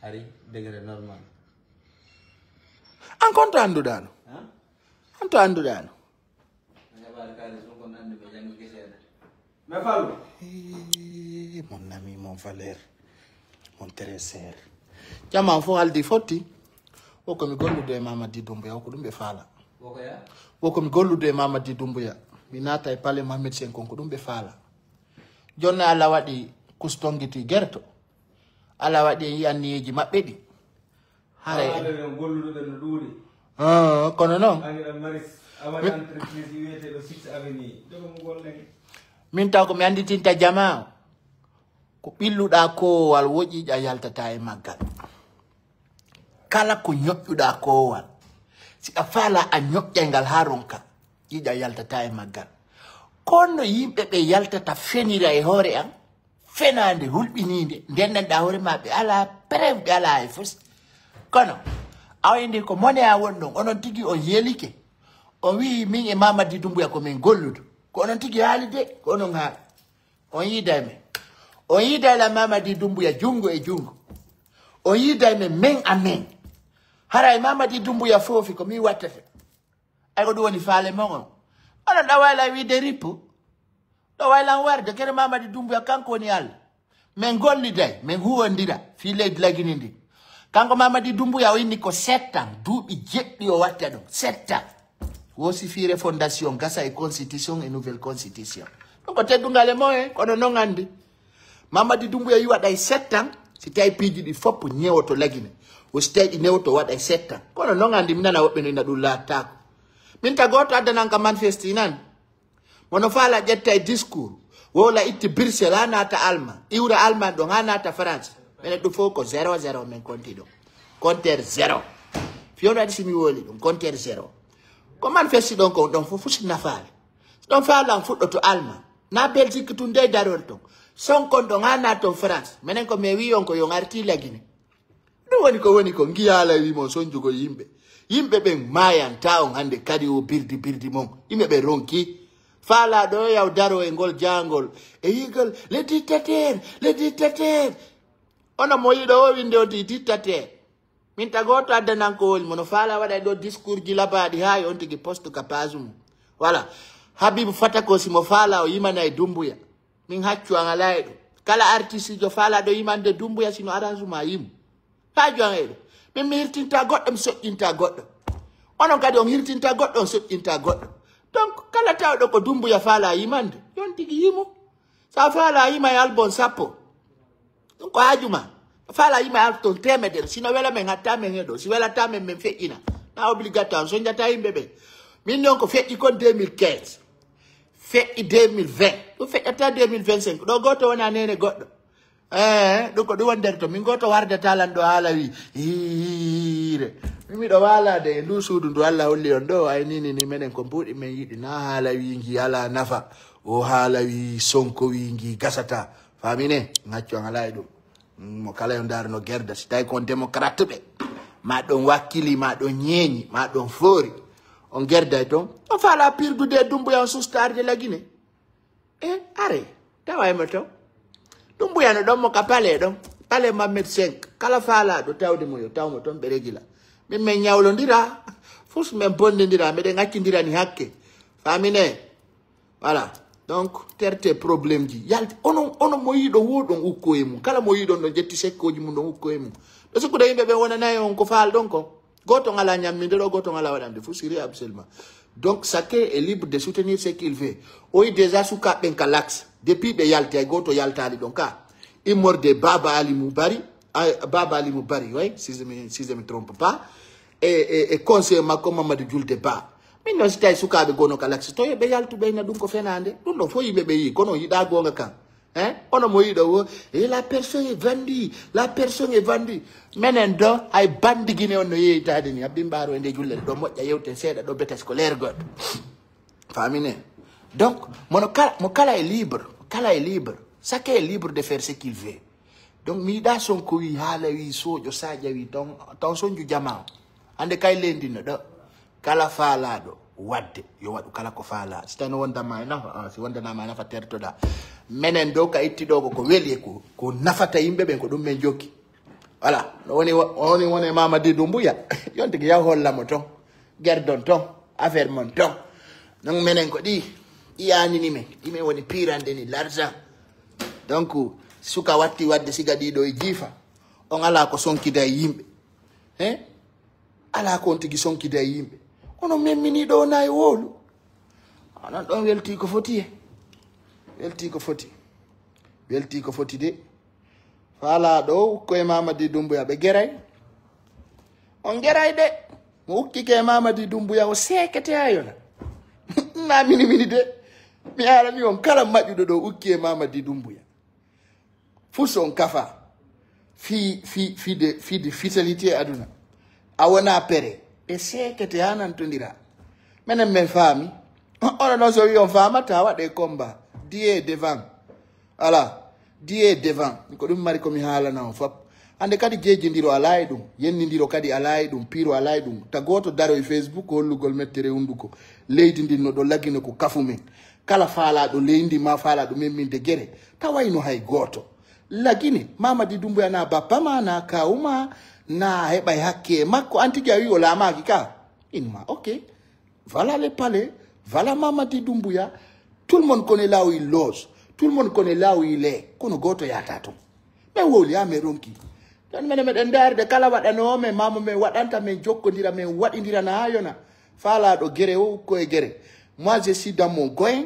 Ari degré normal. An kon to annduɗaano. Ha? An to annduɗaano. A heɓaali kaalis ɗum ko nande ɓe janngi geseene. Mais Fallou. Eh, mon ami, mon valeur, mon très cher. Jama fof haldi fotti. Wo ko mi gollude e Mamadi Doumbouya, wo ko ɗum ɓe faala. Wo ko ya? Wo ko mi gollude e Mamadi Doumbouya. Mi naata e palais Mohamed Sen kon ko ɗum ɓe faala. Jonne Allah waɗi kustongiti gerto. Allah waɗi en yiyanniyeeji maɓɓe ɗi. Haray en golluɗo ɓen no ɗuuɗi. Ah, kono noon. An hiɗa mari, a waɗi entreprise wiyeteeɗo Six Avenue. Jogo mo golleke. Min taw ko mi annditinta jamaa. Ko ɓilluɗaa koowal wo ƴiiƴa yaltata e maggal. Kala ko ñoƴƴuɗaa koowal, si a faalaa a ñoƴƴay ngal haa ronka, ƴiiƴa yaltata e maggal. Kono yimɓe ɓe yaltata fenira e hoore an, fenaande hulɓiniinde, ndennanɗaa hoore ma, ɓe alaa preuve, ɓe alaa e fos. Kono, awa e nde ko mone a won ɗon, onon tigi on yelike. O wii min e Mamadi Doumbouya ko min golludu. Ko onon tigi haali de, ko onon haali. On yiiday men. On yiiday la Mamadi Doumbouya junngo e junngo. On yiiday men, men a men. Haray Mamadi Doumbouya foofi ko min wattata. Ay ko ɗum woni faale mon on. Onon ɗa wayla wiide rippu. Ɗo waylan warde, kere Mamadi Doumbouya kanko woni Allah. Min golliday, min huwondira, fii leydi Lagine ndin. Kanko Mamadi Doumbouya o inni ko sept ans, duuɓi jeɗɗi o watta ɗum. Sept ans. Wosi fii refondation, gasa e constitution e nouvelle constitution. Ɗum ko teddungal e moyen, kono non anndi. Mamadi Doumbouya yi waɗay sept ans, si tawi piiji ɗi fof ñewoto Lagine. O si tawi ɗi newoto waɗay sept ans. Kono non anndi, mi nana woɓɓe no ina ɗum laattaako. Min ta gooto addanan ka manifesti nan. Mono faala ƴetta e discours. Wowla itti Bruxelles, haa naata Allemagne. Iwra Allemagne ɗon, haa naata France. Minen ɗum fof ko zéro zéro min konti ɗum. Compteur zéro. Fiyowno waɗi si mi wowli ɗum, compteur zéro. Ko manifesti ɗon ko ɗon fof, fof si nafaali. Ɗon faala on fuɗɗoto Allemagne. Na Belgique tun dey darol ton. Sonkon ɗon, haa naaton France. Minen ko min wi on ko yon arti Lagine. Ɗum woni ko woni ko, ngi haala wi mon sonjugol yimɓe. Yimɓe ɓen maayan ta on hannde kadi o birdi birdi mon. Yimɓe ɓe ronki. Faalaaɗo o yaw daro e ngol jaangol. E yi'gol, les dictateurs, les dictateurs. Ono mo yiɗo o winde on ti dictateur. Min ta gooto addanan ko woni mo no faala waɗa e ɗo discours ji labaaɗi haa e on tigi poste ka page mum. Voilà. Habibu Fatako si mo faala o yimana e Dumbuya. Min haccu an alaa e ɗum. Kala artiste jo faalaaɗo yimande Dumbuya sino arrangement yimu. Haaju an e ɗum. Min mi hirtinta goɗɗo, mi soƴƴinta goɗɗo. Onon kadi on hirtinta goɗɗo, on soƴƴinta goɗɗo. Donc, kala tawɗo ko Dumbuya faalaa yimande, yon tigi yimu. Sa faalaa yima e album sappo. Ɗum ko haaju ma. Faalaa yima e album teemedere. Sino wela men hatta men heɗo. Si welata men, men feƴƴina. Na obligatoire. So njata yimɓe ɓe. Min non ko feƴƴi kon deux mille quinze. Feƴƴi deux mille vingt. Ɗum feƴƴata deux mille vingt-cinq. Ɗo gooto wona nene goɗɗo. Eh, ɗum ko ɗum woni nder to. Min gooto wardata lan ɗo haala wi. Hiire. Min miɗo waalade e ndu suudu ndu Allah holli on ɗo. Ay ni, ni, ni, menen ko mbuuɗi men yiɗi. Na haala wi ngi ala nafa. O haala wi Sonko wi ngi gasata. Famine, ngaccu an alaa e ɗum. Mm, mo kala yo ndaar no gerda. Si tawi ko on démocrate ɓe. Ma ɗon wakkili, ma ɗon ñeeñi, ma ɗon foori. On gerda e toon. On faala pirdude e Dumbuya on sustaarde Lagine. E are, tawa e mo to. Ɗum mbuyano ɗon mo ka palais ɗon. Palais Mohamed cinq. Kala faalaaɗo tawde mo, yo taw mo toon, ɓe regila. Min min ñawlondira, fus min bonndindira, miɗen accindirani hakke. Famine. Voilà. Donc, terte problème ji. Yalti, onon, onon mo yiɗon wo ɗon ukko e mum. Kala mo yiɗon ɗon ƴetti sekkooji mum ɗon ukko e mum. Ɗo sikkude yimɓe ɓe wonanayi on ko faalɗon ko. Gooto alaa ñamminde ɗo, gooto alaa waɗande. Fof sérieux absolument. Donc, chacun est libre de soutenir ce qu'il veut. O yi déjà sukaaɓe ɓen ka laxe. Depuis ɓe yalti, hay gooto yaltaali ɗon ka. Immorde Baba Ali Mubari, ah, Baba Ali Mubari, oui, si je me, si je me trompe pas. E, e, e conseiller makko Mamadou Julde Ba. Min noon si tawi sukaaɓe gono ka laxe, to yo ɓe yaltu ɓeyna ɗum ko fenaande. Ɗum ɗon fof yimɓe ɓe yii, kono yiɗa goonga kan. Hein? Ono mo yiɗo wo, e la personne est vendue, la personne est vendue. Menen do, hay bandi Guinée on no yeeytaade ni, Abdou Mbaaro e nde jullere ɗo moƴƴa yewten seeɗa ɗo betes ko leer goɗɗo. Famine. Donc, mono kala, mo kala est libre, kala est libre. Chacun est libre de faire ce qu'il veut. Donc, mi yiɗa Sonko wi haala wi soƴo saƴa wi ton, ton sonju jama o. Hande kay leydi no ɗo. Kala faalaaɗo waɗde, yo waɗu kala ko faalaa. Si tawi no wondanma e nafa, ah, si wondanama e nafa, tertoɗa. Menen ɗo ka itti ɗo ko, ko weli e ko, ko nafata yimɓe ɓen, ko ɗum men jokki. Voilà. No woni, woni, woni Mamadi Doumbouya. Yon tigi yaw holla mo ton. Gerdon ton. Affaire mon ton. Donc menen ko ɗi, ɗi yaanini men. Ɗi men woni pirande ni l'argent. Donc, suka watti wadde siga ɗiɗo e jiifa. On alaa ko sonkida e yimɓe. Hein? Alaa ko on tigi sonkida e yimɓe. Kono men mini ɗo na e wowlu. Onon ɗon welti ko foti e. Welti ko foti. Welti ko foti de. Faalaa ɗo ukko e Mamadi Doumbouya ɓe geray. On geray de. Mo ukkike e Mamadi Doumbouya o seekete ha yona. Na mini mini de. Mi arani on kala maƴuɗo ɗo ukki e Mamadi Doumbouya. Fus on kafa. Fi, fi, fi de, fi de fisalité aduna. A wona pere. Ɓe seekete ha nantondira. Menen men faami. Ono noon so wi on faamata waɗe combat. Diye devant. Ala. Diye devant. Ko ɗum mari ko mi haalana on fop. Hande kadi jejjindiro alaa e ɗum. Yennindiro kadi alaa e ɗum. Piiro alaa e ɗum. Ta gooto daro e Facebook hollugol mettere hunduko. Leydi ndin no ɗo lagino ko kafu men. Kala faalaaɗo leydi ma faalaaɗo men min de gere. Tawayno hay gooto. Lagine, Mamadi Doumbouya na bappa ma, na kawu ma, na heɓay hakke e makko. An tigi a wi o laamaaki ka. Inma, ok. Voilà le palais, voilà Mamadi Doumbouya. Tout le monde connaît là où il loge. Tout le monde connaît là où il est. Kono gooto yaata toon. Men wowli ha men ronki. Tan menen meɗen ndaarde kala waɗanoo men, mamo men waɗanta men, jokkondira men, waɗindira na ha yona. Faalaaɗo gere o ukko e gere. Moi, je suis dans mon coin.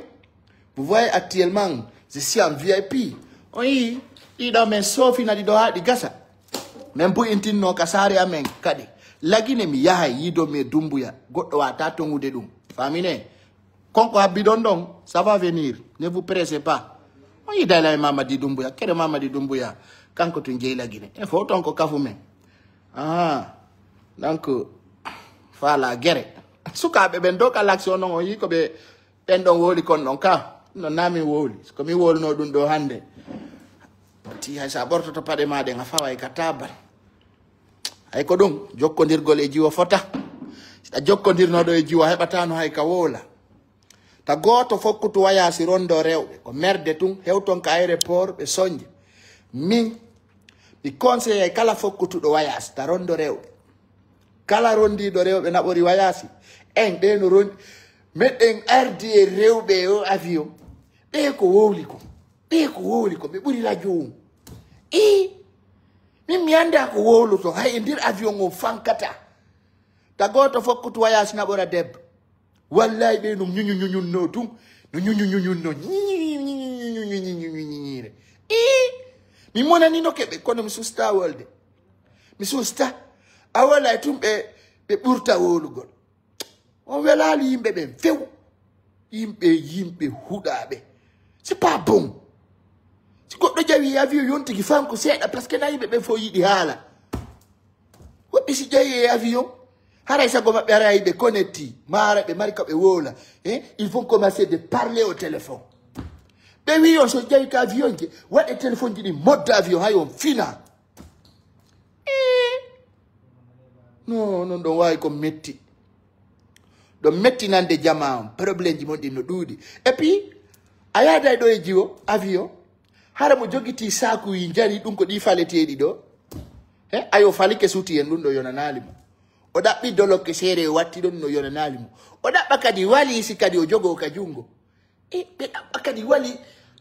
Vous voyez, actuellement, je suis en V I P. On yii, ɗiɗo men soofina ɗiɗo haa ɗi gasa. Men bu'intinno ka saare amen kadi. Lagine mi yahay yiido mi e Dumbuya. Goɗɗo waata tongude ɗum. Famine. Konko habbiɗon ɗon, ça va venir. Ne vous pressez pas. On yii dayla e Mamadi Dumbuya. Kere Mamadi Dumbuya. Kanko tun jeyi Lagine. E fof ton ko kafu men. Ah. Donc, faala gere. Sukaaɓe ɓen dow ka laksi on non, on yii ko ɓe Ɓen ɗon wowli kon ɗon ka, no na min wowli. Ko min wowluno ɗum ɗo hannde. Ti hay sa ɓortoto paɗe ma ɗen a faway ka taabal. Hay ko ɗum, jokkondirgol e jiwo fota. Si a jokkondirno ɗo e jiwo a heɓatano hay ka wowla. Ta gooto fokkutu wayaasi rondo rewɓe, ko merde tun, hewton ka aéroport ɓe sonje. Min, mi conseillay kala fokkutuɗo wayaasi, ta rondo rewɓe. Kala rondiiɗo rewɓe naɓori wayaasi. En ɗe no ron-, meɗen ardi e rewɓe e o avion. Ɓe ko wowli ko. Ɓe ko wowli ko. Ɓe ɓuri radio um. Ii. Min mi annda ko wowloto. Hay e nder avion o fankata. Ta gooto fokkutu wayaasi naɓora debbo. Wallahi ɓe no ñuñu ñuñunno tun. No ñuñu ñuñunno. Ñiire. Ii. Mi monanino keɓe kono mi susta wolde. Mi susta. A wala e tun ɓe, ɓe ɓurta wowlugol. On welaali yimɓe ɓen few. Yimɓe, yimɓe huɗaaɓe. C'est pas bon. Si goɗɗo jawi avion yontigi fanko seeɗa parce que na yimɓe ɓen fof yiɗi haala. Woɓɓe si jawi e avion, haray sago maɓɓe haray ɓe connecti, ma haray ɓe mari ka ɓe wowla. Hein? Ils vont commencer de parler au téléphone. Ɓe wi on so jawi ka avion je, waɗe téléphone ji ɗi modda avion hay on fina. Ii. No, non ɗon waawi ko metti. Ɗon metti nande jama on, problème ji mon ɗin no ɗuuɗi. Et puis, a yaaday ɗo e jiwo, avion, hara mo jogiti saakuyi njari ɗum ko ɗi faleteeɗi ɗo. E ayo falike suti en ɗum ɗo yonanaali mo. O ɗaɓɓi dolokke seere o watti ɗon no yonanaali mo. O ɗaɓɓa kadi waliisi kadi o jogoo ka junngo. E ɓe ɗaɓɓa kadi wali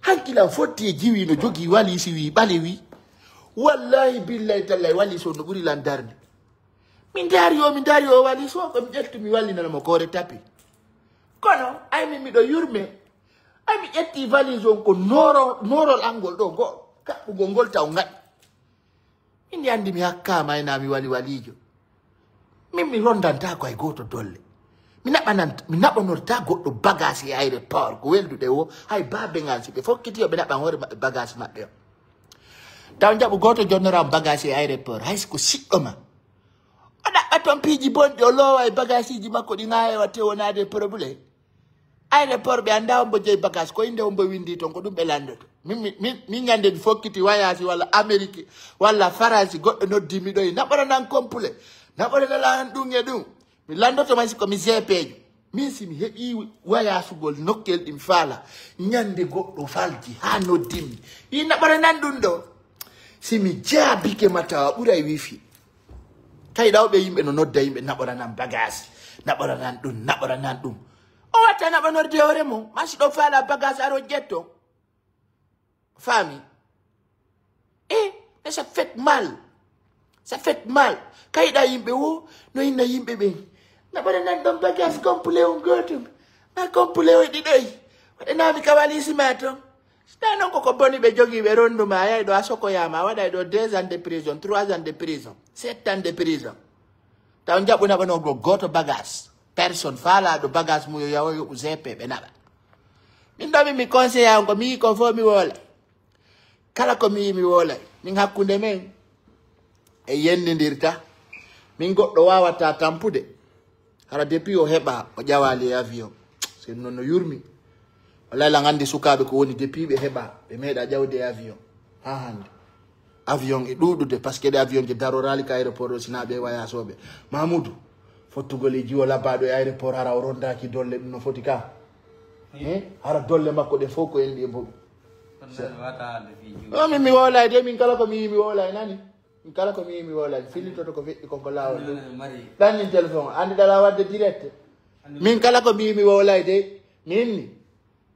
hankilan fotti e jiwi no jogii waliisi wi ɓale wi. Wallahi billahi tallahi waliisi on no ɓuri lan darnde. Min daari o min daari o waliisi o ko mi ƴettu mi wallinana mo koore tapi. Kono ay min miɗo yurme. Ay mi ƴetti valise on ko noorol angol ɗo ngo kaɓɓugol ngol taw ngaɗi. Min andi mi hakkaama ena mi wali walijo. Min mi rondantaako hay gooto dolle. Mi naɓanan mi naɓanorta goɗɗo bagage e aéroport ko welduɗe o hay babeŋal si ɓe fokkiti yo ɓe naɓan hoore maɓɓe bagage maɓɓe o. Taw jaɓu gooto jonnoram bagage e aéroport hay ko siɗɗo ma. O ɗaɓɓa toon piiji bonɗi o loowa e bagageiji makko ɗi ŋaayewa tewonaade e problème. Aéroport ɓe annda ombo jeyi bagage ko innde ombo winndi toon ko ɗum ɓe lanndoto. Min ñande mi fokkiti wayasi walla Amérique walla Faransi goɗɗo noddi mi ɗo e naɓora nan complet naɓora nala an ɗum e ɗum. Mi lanndoto may si ko mi G P jo. Min si mi heɓi wayasugol nokkel ɗi mi faala ñande goɗɗo falji haa noddimmi wi naɓora nan ɗum ɗo. Si mi jeya bike ma tawa ɓuray wifi. Tawi ɗawɓe yimɓe no nodda yimɓe naɓoranan bagage naɓoranan ɗum naɓoranan ɗum. O watta naɓanorde hoore mum ma si ɗo faala bagage aro ƴetto. Faami? E mais ça fait mal. Ça fait mal. Kayɗa yimɓe wo no inna yimɓe ɓen naɓoranan ɗon bagage complet on gootum. Na complet o ɗiɗoy waɗanami ka walisi ma ton. Sina non koko boni ɓe jogi ɓe rondu ma a yahi ɗo a sokoyama a waɗay ɗo deux ans de prison trois ans de prison sept ans de prison. Taw jaɓɓu naɓanogol goto bagage personne faalaɗo bagage mum yo yawo yoɓu G P ɓe naɓa. Min ɗo min mi conseilla on ko mi yi kon fof mi woolay. Kala ko mi yi mi woolay min hakkunde men e yendidirta. Min goɗɗo wawata tampude. Hara depuis o heɓa o ƴawaali e avion. Sen noon no yurmi. Wallahi lan anndi sukaaɓe ko woni depuis ɓe heɓa ɓe meeɗa ƴawde e avion haa hannde. Avion e ɗuuɗude par ce que ɗe avion je daroraali ka aéroport o sinaa ɓe wayasooɓe. Mamoudou fottugol e jiwo labaaɗo e aéroport hara o rondaaki dolle ɗum no foti ka. Hara dolle makko ɗe fof ko en ɗi e mboɗu. O min mi wowlay de min kala ko mi yi mi wowlay nani. Min kala ko mi yi mi wowlay mi fillitoto ko feƴƴi kon ko laawol ɗum. Ɗannin téléphone o anndi ɗala wadde direct. Min kala ko mi yi mi wowlay de mi inni.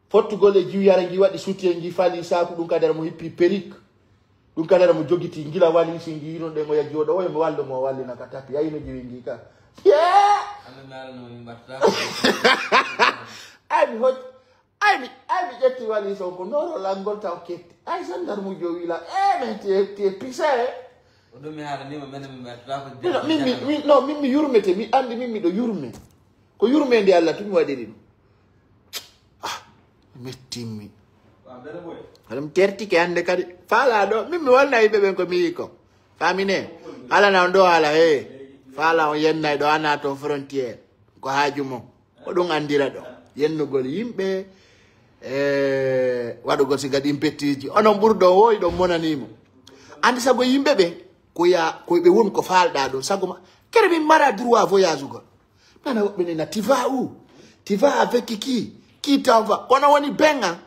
Fottugol e jiwyara ngi waɗi soutien ngi fali saku ɗum kadara mo hippi perik. Ɗum kadara mo jogiti gila walisi ngi yinon ɗe mo yajji oɗo oyo mo wallu mo wallina ka tapi ayino jiwi ngi ka. Ay mi hoj ay mi ay mi ƴetti walisi on ko noro lanngol taw ketti ay gendarme ujo wila e men tie tie pisa e. Ɗum mi haalanima menen mi mbaɗata ko. Min mi no min mi yurmete mi anndi min miɗo yurme. Ko yurmeende Allah tun waɗiri ɗum. Ah, mettimmi. Haɗum tertike hannde kadi. Faala ɗo, min mi wonna yimɓe ɓen ko mi yii ko. Famine, alana on ɗo haala he. Faala on yennay ɗo ana toon frontière. Ko haaju mum. Ko ɗum anndira ɗo. Yennugol yimɓe e waɗugol siga ɗin pettiiji. Onon ɓurɗo o woyi ɗon monaniimo. Anndi sago yimɓe ɓen ko ya ko ɓe won ko faalɗa ɗum sago ma. Kere min mara droit voyage ugol. Nana woɓɓe nena tu vas où? Tu vas avec qui? Qui t'envoie? Kono woni benga.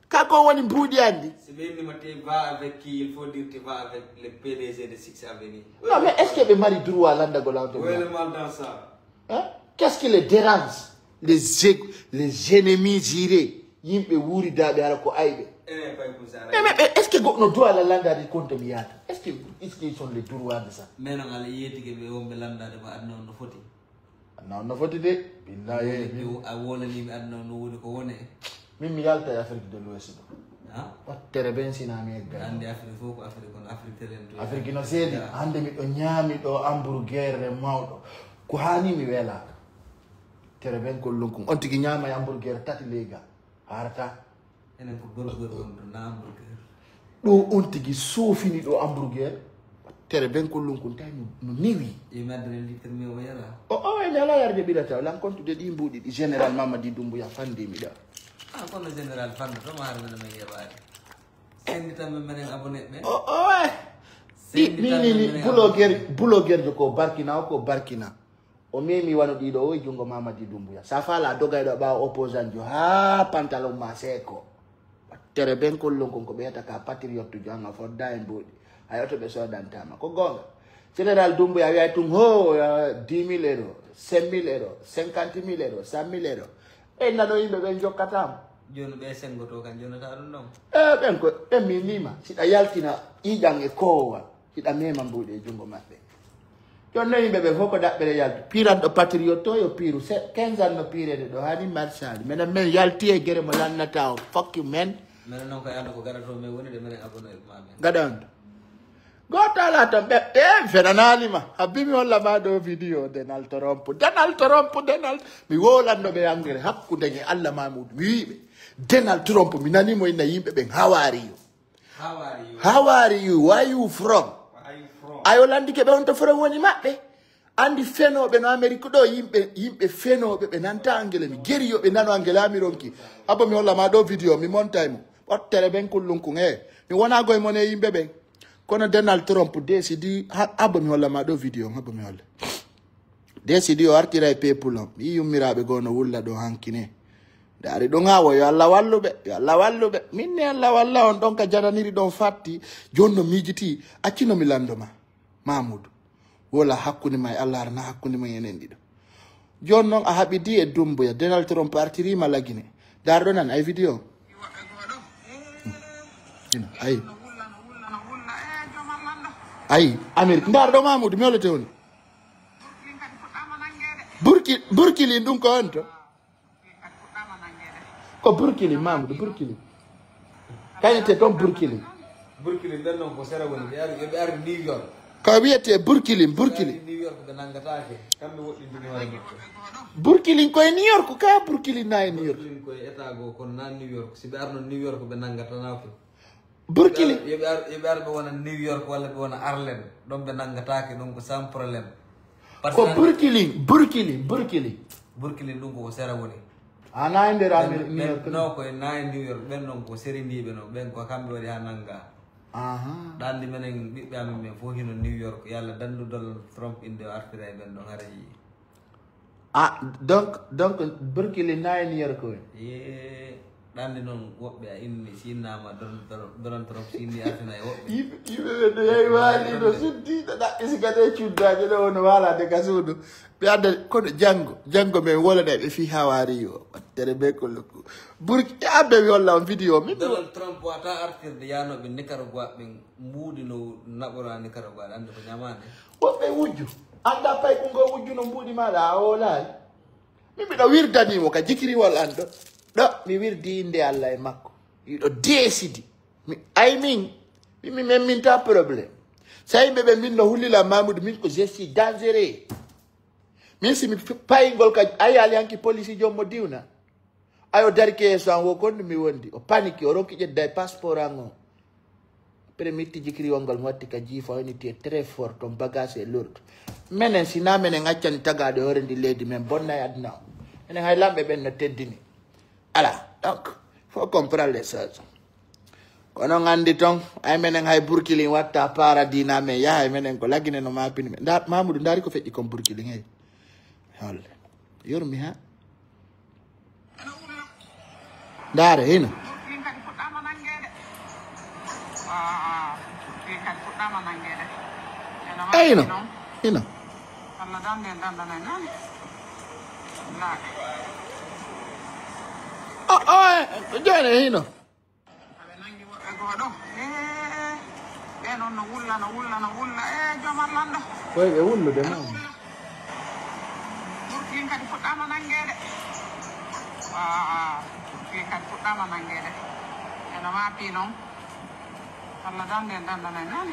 Ka ko woni mbuuɗi anndi. Si ɓe innima tu vas avec qui il faut dire tu vas avec le P D G de Six Avenue. Non mais est ce que ɓe mari droit lanndagol awde? Où est le mal dans ça? Hein? Qu'est ce qui les dérange? Les, les ennemis jurés. Yimɓe wuuridaaɓe hara ko ayɓe. Enen pay ko sara. Mais mais est ce que goɗɗo no droit la lanndade compte mi yaata? Est ce que est ce que ils sont les droit de ça? Mais non ala yeetike ɓe wonɓe lanndade ko aduna on no foti. Aduna on no foti de. Billahi a wolaniɓe aduna on no woni ko wone. Min mi yalta e Afrique de l'Ouest ɗo. Wattere ben sinami egga. Ande Afrique fof ko Afrique on Afrique telen to. Afrique no seedi hande miɗo ñaami ɗo hamburger mawɗo. Ko hani mi welaka. Tere ben kollunkun on tigi ñaama e hamburger tati leyga. Harata. Enen ko burger on to na hamburger. Ɗo on tigi sofini ɗo hamburger. Tere ben kollunkun tawi no newi. E madre litre mi o yara. O o e ala yarde ɓirata lan kontude ɗi mbuɗi ɗi général Mamadi Dumbuya fandi mi ɗa. Ah kono général fando to maare men men yebaade. Sendi tan men menen abonné ɓe. O o e. Sendi tan men menen abonné. Buloger bulogerjo ko barkina o ko barkina. O memi wano ɗiɗo o e junngo Mamadi Dumbuya. Sa fala dogayɗo ɓaawo opposant jo haa pantalon ma seeko. Tere ben kollon kon ko ɓe yata ka patriote jo anga fodda e mboɗi. Hay oto ɓe sodantama. Ko gonga. Général Dumbuya wiya tun ho, dix mille euro, cinq mille euro, cinquante mille euro, cent mille euro. Ɓe nano yimɓe ɓen jokkatamo. Joni ɓe sengoto kan jonata ɗum ɗon. E ɓen ko ɓen mi mima siɗa yaltina ƴiƴan e kowowa, siɗa mema mbuɗi e jungo maɓɓe. Joni no yimɓe ɓe fof ko daɓɓere yaltu. Piranɗo patriote to yo piru quinze ans no pirede ɗo hani marsali. Menen men yalti e gere mo lannata o. Fuck you, men. Menen noon ko yanda ko gaɗato men woni de menen abono e ma men. Gaɗa on. Goto ala tan ɓe e fenanalima. Habbi mi holla ma ɗo vidéo Donald Trump. Donald Trump, Donald. Mi wolanno ɓe angere hakkude e Allah Mamoudou. Mi wiɓe Donald Trump mi nani mo inna yimɓe ɓen hawari yo. How are you? How are you? Where you from? Where are you from? Ayo landike ɓe on to from woni maɓɓe. Andi fenoɓe no Amérique ɗo yimɓe yimɓe fenoɓe ɓe nanta angele mi geri yo ɓe nano angele ami ronki. Abo mi holla ma ɗo vidéo mi montay mo. Ɓottere ɓen kullunkun e mi wona goye mon e yimɓe ɓen. Kono Donald Trump décidi ha- abo mi holla ma ɗo vidéo on abo mi holla. Décidi o artira e peuple on mi yi yummiraɓe goo no wulla ɗo hankine. Ndaari ɗum haa wo yo Allah wallu ɓe yo Allah wallu ɓe min ne Allah walla on ɗon ka jananiri ɗon fatti. Jooni no miijiti accino mi lanndo ma Mamoudou. Wola hakkunde ma e Allah arana hakkunde ma enen ɗiɗo. Jooni noon a haɓidi e Dumbuya Donald Trump artiriima Lagine. Ndaar ɗo nan ay vidéo. Ina ayi. Ayi Amérique ndaar ɗo Mamoudou mi holete woni. Burki burkilin ɗum ko on to. Ko burkili Mamoudou burkili. Kañete toon burkili. Burkili ɓen noon ko sera woni ɓe ari yoɓe ari New York. Ko wiyete burkili burkili. New York ɓe nangatake kamɓe woɗɗindini hoore maɓɓe. Burkilin koye New York kaya burkili na e New York. Burkilin koye état goo kono na New York si ɓe arno New York ɓe nangatanake. Burkili. Yoɓe ar yoɓe ar ɓe wona New York walla ɓe wona Arlen ɗon ɓe nangatake ɗon ko sans problème. Ko burkilin burkilin burkilin. Burkilin ɗum koko sera woni. Ana e nder Amérique New York. No koye na e New York ɓen noon ko serindiɓe no ɓen ko kamɓe waɗi ha nanga. Aha. Ɗandi menen ɓiɓɓe amen ɓen fof hino New York yalla dandu Donald Trump inde o artira e ɓen ɗon haraji. Ah donc donc burkili na e New York woni. Ye ɗandi noon woɓɓe a inni si innama Donald Trump si inni artina e woɓɓe. Yimɓe yimɓe ɓe no yawi waali no suddi no ɗaɓɓi sigade e cuddaje ɗo wono waalade ka suudu. Ɓe adda kono janngo janngo min wolana ɓe fii hawaari o wattere be ko lokku burki e abbe mi holla on vidéo min. Donald Trump wata artirde yanoɓe Nicaragua ɓen mbuuɗi no naɓora Nicaragua ɗande ko ñamande. Woɓɓe wujju annda pay ko ngo wujju no mbuuɗi maɗa a hoolaali. Min miɗo wirdanimo ka jikiriwol an ɗo ɗo mi wirdi innde Allah e makko. Miɗo deesidi mi ay min min mi memminta problème. So yimɓe ɓe min no hullila Mamoudou min ko gesti dangereux. Min si mi payingol ka ayali hanki police jom mo diwna. Ayo darike yeeso an wo kondu mi wondi o paniki o ronki ƴedda e passeport an on. Après mitti jikiriwol ngol mi watti ka jiifa woni tie très fort ton bagage e lourde. Menen sina menen accani tagaɗo hoore ndi leydi men bonna e aduna o. Menen hay lamɓe ɓen no teddini. Ala donc faut comprendre les choses. Kono on anndi toon ay menen hay burkilin watta paradis na men yaha e menen ko lagine no mapini men nda mamoudou ndaari ko feƴƴi kon burkilin hey. Holle yurmi ha. Ndaare hino. Eyno hino. Joone hino. Aɓe nangi woɓɓe goo ɗo. Ee, ɓee noon no wulla, no wulla, no wulla. Ee, jooma lanndo. Koy ɓe wullude ma. Burkilin kadi fuɗɗaama nanngeede. Burkilin kadi fuɗɗaama nanngeede. Eno maapi noon. Allah dande en dandanay noon.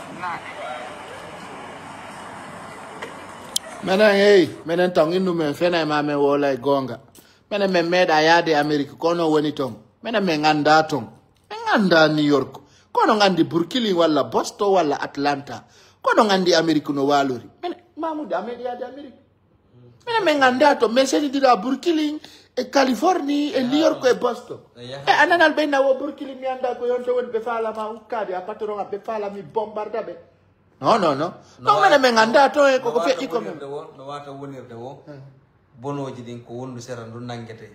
Wallaahi. Menen hey menen tan innu men fena e ma men woolay goonga. Menen men meeɗa yaade Amerique kono woni ton. Menen men annda ton. Men annda New York. Kono nganndi Brooklyn walla Boston walla Atlanta. Kono nganndi Amerique no waalori. Menen Mamoudou a meeɗi yaade Amerique. Menen men annda ton. Men senidira Brooklyn e Californie e New York e Boston. E ananal ɓe nawo Brooklyn mi annda ko yonto woni ɓe faalama ukkaade a patron am ɓe faalami bombarda ɓe. Non non non. Non menen men annda ton e koko feƴƴi ko men. No wata wonirde wo. Bonooji ɗin ko wonndu sera ndu nanngete.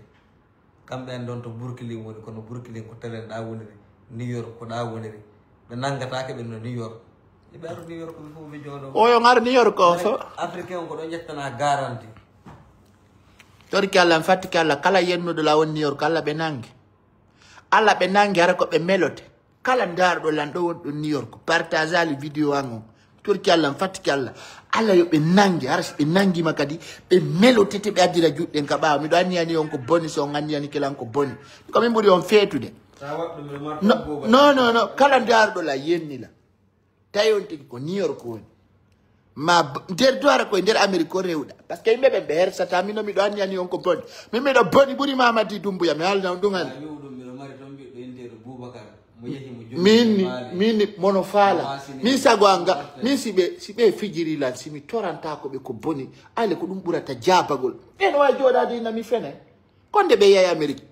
Kamɓe en ɗon to Burkilin woni kono Burkilin ko telen ɗa woniri, New York ko ɗa woniri. Ɓe nanngataake ɓe no New York. Ɓe ara New York ɓe fof ɓe jooɗo. Oyo ngar New York o fof. Africain on ko ɗo ƴettana garanti. Torki Allah, mi fattiki Allah, kala yennuɗo la won New York, Allah ɓe nangi. Allah ɓe nangi, hara ko ɓe melote. Kala ndaarɗo lan ɗo wonɗo New York, partage ali vidéo an on. Torki Allah, mi fattiki Allah. Allah yo ɓe nangi, hara si ɓe nangima kadi, ɓe melotete, ɓe addira juɗɗen ka ɓaawo. Miɗo anniyani on ko boni, so on anniyani kelan ko boni. Ko min ɓuri on feetude. Sa waɗ ɗum no No, no, no, no. Kala ndaarɗo la yenni la. Tawi on tigi ko New York woni. Ma b- nder duwara koye nder Amérique ko rewɗa. Parce que yimɓe ɓen ɓe hersata, mino miɗo anni ani on ko boni. Min miɗo boni ɓuri Mamadi Dumbuya, mi haalna on ɗum hannde. Yuɗum miɗo mari toon ɓiɗɗo inndeeɗo Boubacar. Mo yehi mo joggi Min ni, maali. Min ni, mono faala. Maasi ni. Min sago anga, min si ɓe, si ɓe fijiri lan, si mi torantako ɓe ko boni, ale ko ɗum ɓurata jaabagol. Ɓen wawi jooɗade ina mi fene. Konde ɓe yahi Amérique.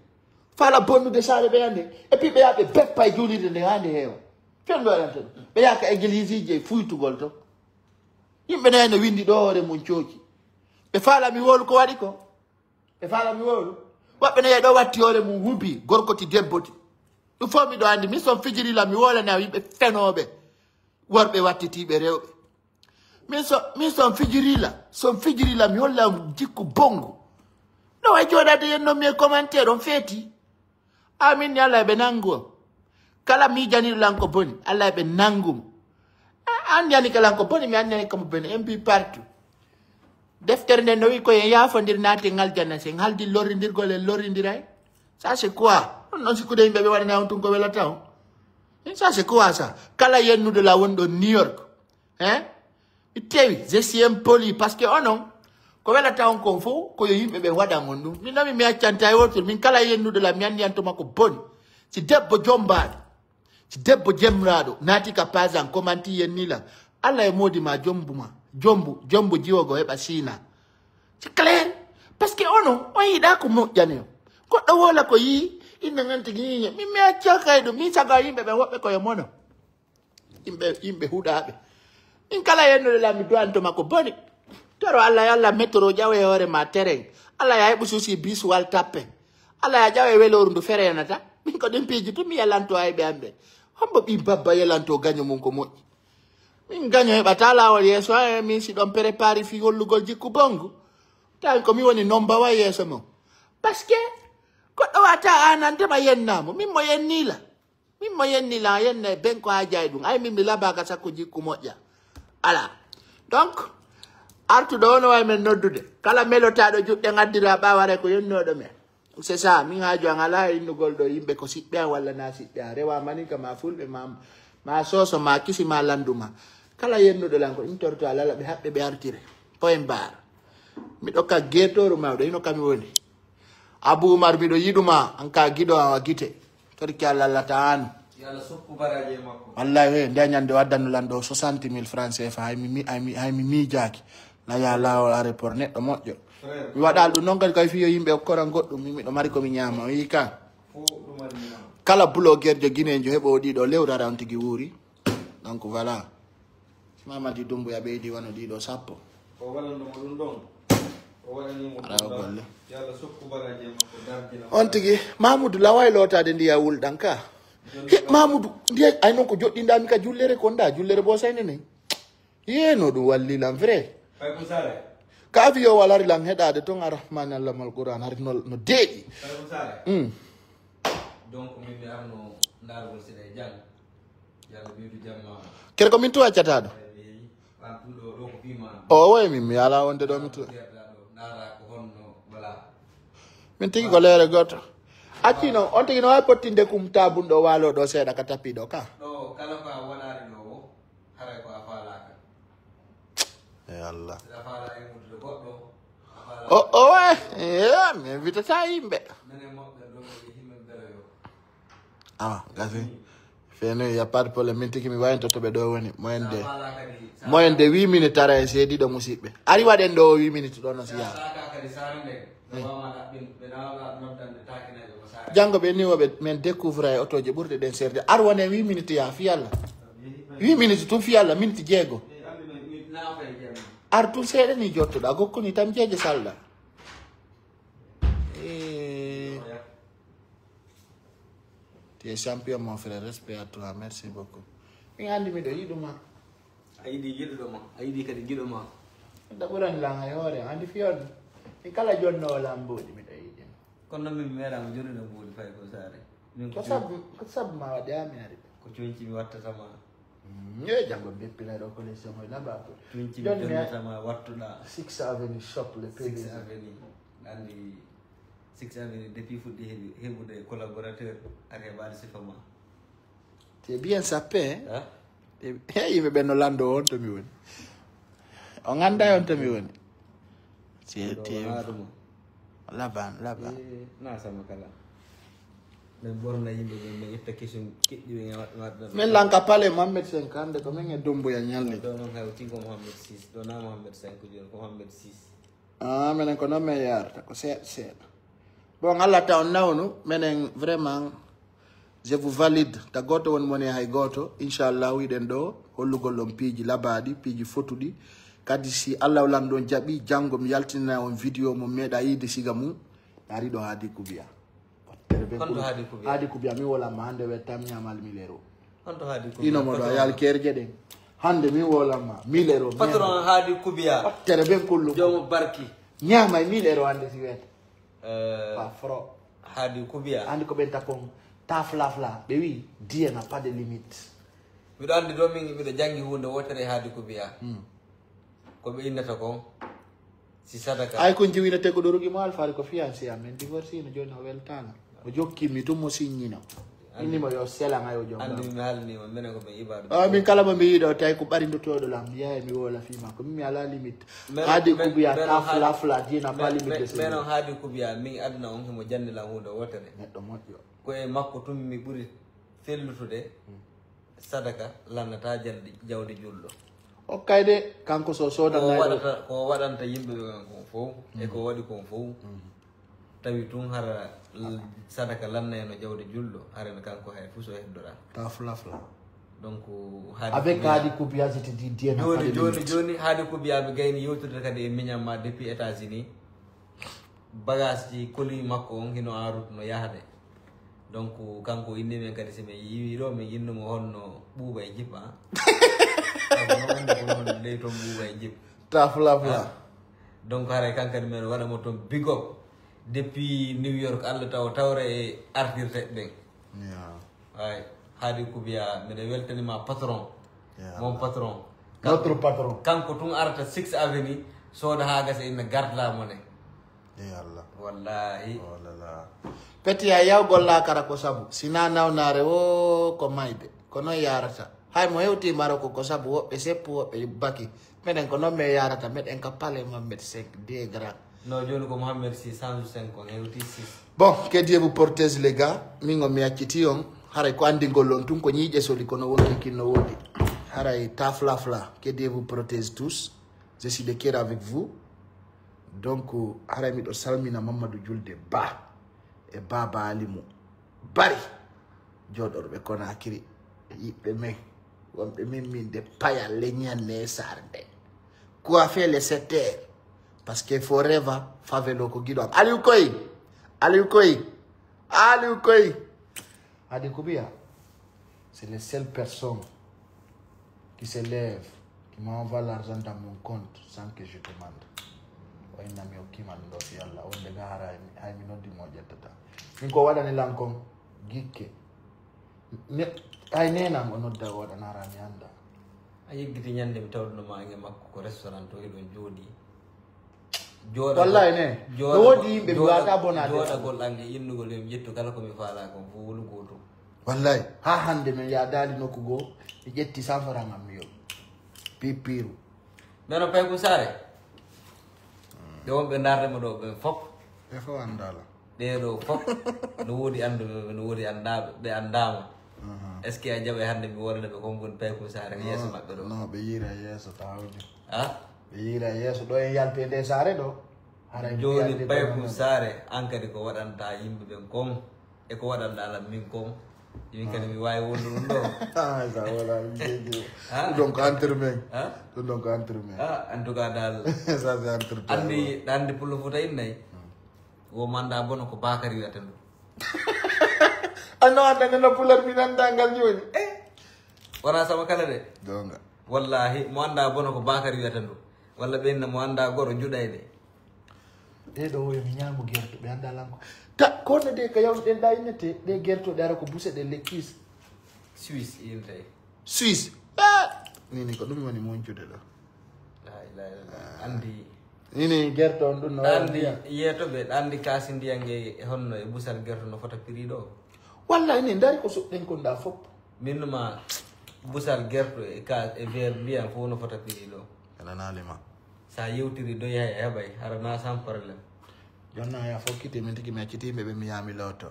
Faala bonnude saare ɓe hannde. Et puis ɓe yaha ɓe beppa e juulirde nde hannde heewa. Fen ɗo aɗan ton. Ɓe yaha ka église ji e fuytugol ton. Yimɓe nayi no windi ɗo hoore mum cooki. Ɓe faala mi wowlu ko waɗi ko. Ɓe faala mi wowlu. Woɓɓe nayi ɗo watti hoore mum hubi. Gorko ti debbo ti. Ɗum fof miɗo anndi. Min son fijirila mi wowlana yimɓe fenooɓe. Worɓe wattitiiɓe rewɓe. Min so, min son fijirila. Son fijirila mi holla jikku bongu. No way jooɗade yen no mi e commentaire on feeti. Amin ni Allah ɓe nangu on. Kala miijaniɗo lan ko boni, Allah ɓe nangu mo. A- Anndi ani kalan ko boni, mi anndi ani kamo boni. En mbi partout. Deftere nden no wi ko en yaafondir naati en aljanna, si en haldi lorrindirgol en lorrindiray. Ça c'est quoi? On non sikkude yimɓe ɓe waɗana on tun ko welata on. Hein, ça c'est quoi ça? Kala yennude la wonɗo New York. Hein? Mi tewi, je suis impoli, parce que onon, ko welata on kon fof, ko yo yimɓe ɓen waɗan on ɗum. Min nomi mi accanta e wotol, min kala yennude la, mi anndi an tuma ko boni. Si debbo jombaaɗo, si debbo jemraaɗo, naati ka pasan, komanti yenni la, Allah e moodi ma, jombu ma, jombu, jombu jiwogo heɓa siina. C'est clair. Parce que onon, on yiɗa ko moƴƴani on. Goɗɗo wola ko yii, inna nganti giñiñe. Min mi acca kay ɗum, min saga yimɓe ɓen woɓɓe ko yo mono. Yimɓe, yimɓe huɗaaɓe. Min kala yennude la mi duwanto makko boni. Toro Allah, yo Allah metoro ƴawe hoore ma terrain. Allah ya heɓu susi bis wal tappe. Allah ya ƴawe weloru ndu ferenata. Min ko ɗin piiji tun mi yelanto ayɓe am ɓe. Hombo ɓi babba yelanto gaño mum ko moƴƴi. Min gaño heɓata lawol yeeso an, min si ɗon prépari fi hollugol jikku bongu. Tawi ko mi woni nombawa yeeso mum. Parce que goɗɗo wata anantema yennamo. Min mo yennila. Min mo yenni la yenna e ben ko haaji ay ɗum. Ay min mi labaka sakko jikku moƴƴa. Ala. Donc, artuɗo o no wawi men noddude. Kala melotaɗo juɗɗe ngaddira ɓaware ko yennoɗo men. C'est ça, min haaju an ala e innugol ɗo yimɓe ko siɓɓe an walla na siɓɓe an. Rewa maninka ma fulɓe ma, ma soso ma kisi ma landu ma. Kala yennuɗo lan ko ɗum torto alala ɓe haɓɓe ɓe artire. Point barre. Miɗo ka getoru mawɗo, hino kami woni. Abu Umar, miɗo yiɗuma, an ka giɗo awa gite. Torki Allah, Allah ta'anu. Yo Allah sokku baraji e makko. Wallahi, he, nde ñande o addanu lan ɗo soixante mille francs C F A, hay mi, mi, hay mi, hay mi miijaaki. Na ya laawol aéroport, neɗɗo moƴƴo. Frère. Mi waɗal ɗum noon kadi kay fiyo yimɓe okkoran goɗɗum, min miɗo mari ko mi ñaama, o yii ka. Fof ɗum waɗi ñaama. Kala blogueur jo Guinée jo heɓo ɗiɗo lewru ara on tigi wuuri. Donc voilà. Mamadi Dumbuya ɓeydi wano ɗiɗo sappo. O waɗanno mo ɗum ɗon. O waɗani mo Ala o ɗum ɗon. Golle. Yo Allah sokku baraji e makko darjina. On tigi, Mamoudou Laway lootade ndiya wulɗan ka. He, Mamoudou, ndiya, ay non ko joɗɗinɗami ka jullere kon da, jullere bo sayne nayi. Yeno ɗum walli lan vrai. Fay ko sare. Ka avion walari lan heɗade ton Arrahmani Allamal Qur'an hari no, no deeƴi. Fay ko sare. Mm. Donc min mi arno ndargol seɗa e jang. Jang bibi jamma. Kere ko min tu accataɗo. An ɗum ɗo ɗo ko fima. O woye min mi ala wonde ɗo mi tu. Ndara ko honno wala. Min tigi ko leere goto. Acci noon, on tigi no wawi pottinde kum tabun ɗo walo ɗo seeɗa ka tapi ɗo ka. Ɗo kala ko a waɗaani ɗo o, haray ko a faalaaka. E Allah. Saɗa faala e wondude goɗɗo, a faala. O owe, e mi invitata yimɓe. Menen mawɓe ɗo ɓe himɓe mbelo yo. Awa, gasi. Feno, y a pas de problème. Min tigi mi wawi to toɓe ɗo woni. Moyen de, Sa faala kadi, sa moyen de huit minutes ara e seedi ɗo musiɓɓe. Ari waɗen ɗo huit minutes ɗo no siya. Saaka kadi sare nde, ɓe wawma ɗaɓɓin, ɓe nawa noddande takinaajo ko sare. Janngo ɓe ni woɓe men découvre e otoje ɓurɗe ɗen serde. Ar wone huit minutes ya fi Allah. Huit minutes tun fi Allah, minute jeego. Ɓe anndi men, min nafa e jam. Ar tun seeɗa ni jottoɗa, gokkuni tan jeeje salɗa. Eh. Tu es champion, mon frère. Respect à toi. Merci beaucoup. Mi andi miɗo yiɗuma. A yiɗi giɗuɗo ma, a yiɗi kadi giɗo ma. Ɗa ɓurani lan hay hoore, andi fiyon. Min kala jonnoowo lan mboɗi miɗo yiɗi. Kono noon min mi meeɗaama jonnude mbuuɗi fay ko saare. Min Ko sabu, ko sabu ma waɗi ha mi ari. Ko cuñci mi wattata ma. Yo janngo beppina ɗo collection o laba ko. Cuñci mi Jonni mi jonnata ma wattuɗa. Six Avenue shop le Six P D G. Avenue. Anndi Six Avenue depuis fuɗɗi heɓi heɓude collaborateur ari heɓaade sifa ma. C'est bien sapé. Ah? He yimɓe ɓen no lando on to mi woni. On anda on to mi woni. C'est Ɗo wonaa ɗum. Laban, laban. Eh, na sama kala. Min ɓorna yimɓe ɓen, min itta kesun kiɗɗi ɓe waɗ- waɗ- Min lanka pale Mohamed cinq hande ko min e Dumbuya ñalli. Ɗo noon hay o tinko Mohamed six, ɗo na Mohamed cinq jooni, ko Mohamed six. Ah, menen ko noon min yarata ko seeɗa seeɗa. Bon, Allah ta on nawnu menen vraiment. Je vous valide. Ta goto won moni hay goto. Inchallah wiɗen ɗo hollugol on piiji labaɗi, piiji fotuɗi. Kadi si Allah lan ɗon jaɓi, janngo mi yaltinana on vidéo mo meeɗa yiide siga mum. Ari ɗo haadi kubiya. Tere ben Honto kulu- haadi kubiya? Haadi kubiya mi wola ma hande we tam ñamal milero. Honto haadi kubiya? Ino mo ɗo a yal kerje ɗen. Hande mi wola ma milero. Patron haadi kubiya. Tere ben kullu. Joomo barki. Ñaama e milero hande si weta. Eh, Pa fro. Haadi kubiya. Andi ko ɓen tapon. Ta fla fla. Ɓe wi, Dieu n'a pas de limite. Miɗo anndi ɗo min miɗo janngi huunde wootere haadi kubiya. Ko ɓe innata kon si sadaka. Ay ko jiwinete ko ɗorugi mo alfaari ko fiancé am, en divorce no joni o weltano. O jokki mi tun mo signino. Inni mo yo selan ay o jom. Anndi mi haalnima menen ko ɓe ibadu. Ah, min kala mo mi yiɗo tawi ko ɓarindotoɗo lam, yaye mi wola fima ko min mi ala limite. Haadi kubiya ta fla fla, Dieu n'a pas limite de Menen haadi kubiya min aduna on himo janni lan huunde wootere. Neɗɗo moƴƴo. Ko e makko tun mi ɓuri fellutude. Sadaka lannata jaldi jawdi julɗo. Okkay de, kanko so Ko sodanay ɗo. waɗata, ko waɗanta yimɓe ɓe kon fof e ko waɗi kon fof. Tawi tun hara l- sadaka lannayno jawdi julɗo, harayno kanko hay fuu so heddora. Ta fla fla. Donc Avec haadi kubiya, je te dis, Dieu n'a pas de joni joni limite. Joni haadi kubiya mi gayni yewtude kadi e miñam ma depuis États-Unis. Bagage ji koli makko on hino en route no yahde. Donc kanko inni men kadi si min yiwi ɗo min innumo honno ɓuuɓa e jip a. Kanko noon ko noon ley toon ɓuuɓa e jip. Ta fla fla. Donc haray kan kadi men waɗa mo toon big up depuis New York, Allah taw tawre e artirte ɓen. Yeah. Ay, haadi kubiya miɗo weltanima patron. Yeah. Mon patron. Notre patron. Kanko tun arata Six Avenue, sooda ha gasa inna garda mo ne. E Allah. Wallahi. Oh là là. Peti a yawgol lakara ko sabu sina nawnare o ko mayde ko noon yarata. Hay mo hewti maroko ko sabu woɓɓe seppu woɓɓe baki. Meɗen ko noon mi yarata, meɗen ka pale Mohamed cinq, Dieu grand. No joni ko Mohamed six cent cinq on hewti six. Bon, que Dieu vous protège les gars. Min on mi acciti on. Haray ko andigol on tun ko ñiiƴe soli kono wonki kin no woodi. Haray ta fla fla. Que Dieu vous protège tous. Je suis de cœur avec vous. Donc haray miɗo salmina Mamadou Julde Ba e Baba Alimu Bari, jooɗorɓe Konakiri, yiɓɓe men, wonɓe min min de paya leñan ne sarde. Quoi fait le setter? Parce que forever favelo ko giɗo am. Aliou Koy, Aliou Koy, Aliou Koy. Haadi Kubiya, c'est les seules personnes qui se lèvent, qui m'envoient l'argent dans mon compte sans que je demande. O inna mi hokkima ɗum ɗo fi Allah, wonde ga hara hay mi noddi mo ƴettata. Min ko waɗani lan kon gikke. Ne, hay nenam o nodda o waɗana hara mi anda. A yeggiti ñande mi tawduno ma e makko ko restaurant to hiɗon jooɗi. Jooɗa Wallahi ne. No woodi yimɓe mi wata bonade. Jooɗagol an e innugol yo mi ƴettu kala ko mi faala kon fof wolu gootum. Wallahi ha hande min yahdaali nokku goo, mi ƴetti cent francs am mi yoɓi. Pipiru. Nano Paykum Saare. Ɓe wonɓe ndaarnema ɗo ɓen fof. Ɓe fof andaala. Ɓee ɗo fof no woodi annduɓe, no woodi anndaɓe, ɓe anndaama. Est-ce que a jaɓay hannde mi woodana ɓe kon ngoni Paykum Saare e yeeso maɓɓe ɗo? Non, ɓe yiira yeeso tawde. Ah? Ɓe yiira yeeso ɗo e yaltede saare ɗo. Haray mi Jooni yalti Paykum ɗo. Saare an kadi ko waɗanta yimɓe ɓen kon e ko waɗanta lan min kon. Min kadi mi waawi wonde ɗum ɗo. Ah, ça voilà, mi jeeji. Ah? Ɗum ɗon ko entre men. Ah? Ɗum ɗon ko entre men. Ah, en tout cas dal. Ça c'est entre toi. Anndi anndi pullo futa innay. Wo manda bono ko Bakari wiyata ɗum. Anno anda nana pular mi nanda ngal jooni. Wona sama kala de. Gonga. Wallahi, mo annda bono ko Bakar wiyata ndu. Walla ɓe inna mo annda goro juɗayɗe. Ɗe ɗo woyo mi ñaamo gerto ɓe annda lanko. Ta kono de ka yawtuɗen ɗa innete ɗe gerto ɗe ara ko buse ɗe lekkis. Suisse intay. Suisse. Ah! Nini ko ɗum woni moncude ɗo. La ilaha illallah. Andi. Nini gerto on ɗum no Andi yeto ɓe andi kasi ndiyan e honno e busal gerto no fota prix ɗo. Wallahi ni dari ko suɗɗen kon ɗa fop. Min ma busal gerto e ka e verre ndiyan fof no fota prix ɗo. Ena nalima. Sa yewtiri doyi hay heɓay hara na sans problème. Jonna ya fokkiti min tigi mi accitiɓe ɓe mi yami looto.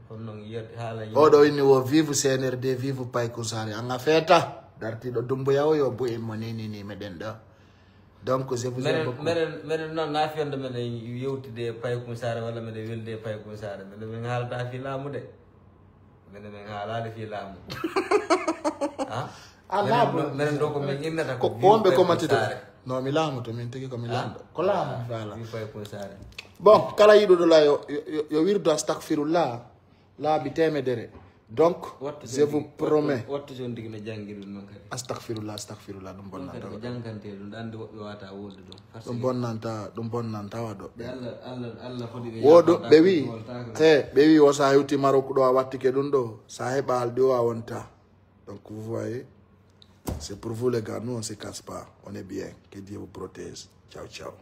Kono noon yiyat haala yimɓe. Oɗo inni wo vive C N R D, vive Paykoun Sare, anga feeta dartiɗo Dumbuya o yo bu'in mo ninini meɗen ɗo. Donc je vous aime Menen beaucoup. menen menen noon na fiyande meɗen yewtide e Paykoun Sare walla meɗen welde e Paykoun Sare meɗen min haalata fi laamu de. Meɗen min haalaade fi laamu. Ha? Ah, Menen laamu. ɗo- menen ɗo ko min innata Ko ko ko wonɓe vive ko Paykoun matituɓe. Sare. No mi laamu to min tigi ko mi laamɗo. Ko laamu mi faala. Vive Paykoun Sare. Bon, kala yiɗuɗo la yo yo- yo wirdo astahfirullah laabi temedere. Donc Wattu je vous promets. Wattu son tigi no janngi ɗum noon kadi. Astahfirullah, astahfirullah ɗum Ɗum kadi bonnanta. ko jangantee ɗum ɗo anndi woɓɓe wata wolde ɗum. Parce Ɗum que bonnanta, ɗum bonnanta waɗo ɓe ɓe. Allah Allah Allah foti ɓe Woɗo yaafata ɓe wi, woltaaka. e ɓe wi o sa hewti Maroc ɗo a wattike ɗum ɗo, sa heɓa aldi o a wonta. Donc vous voyez, c'est pour vous les gars, nous on se casse pas, on est bien, que Dieu vous protège. Ciao ciao.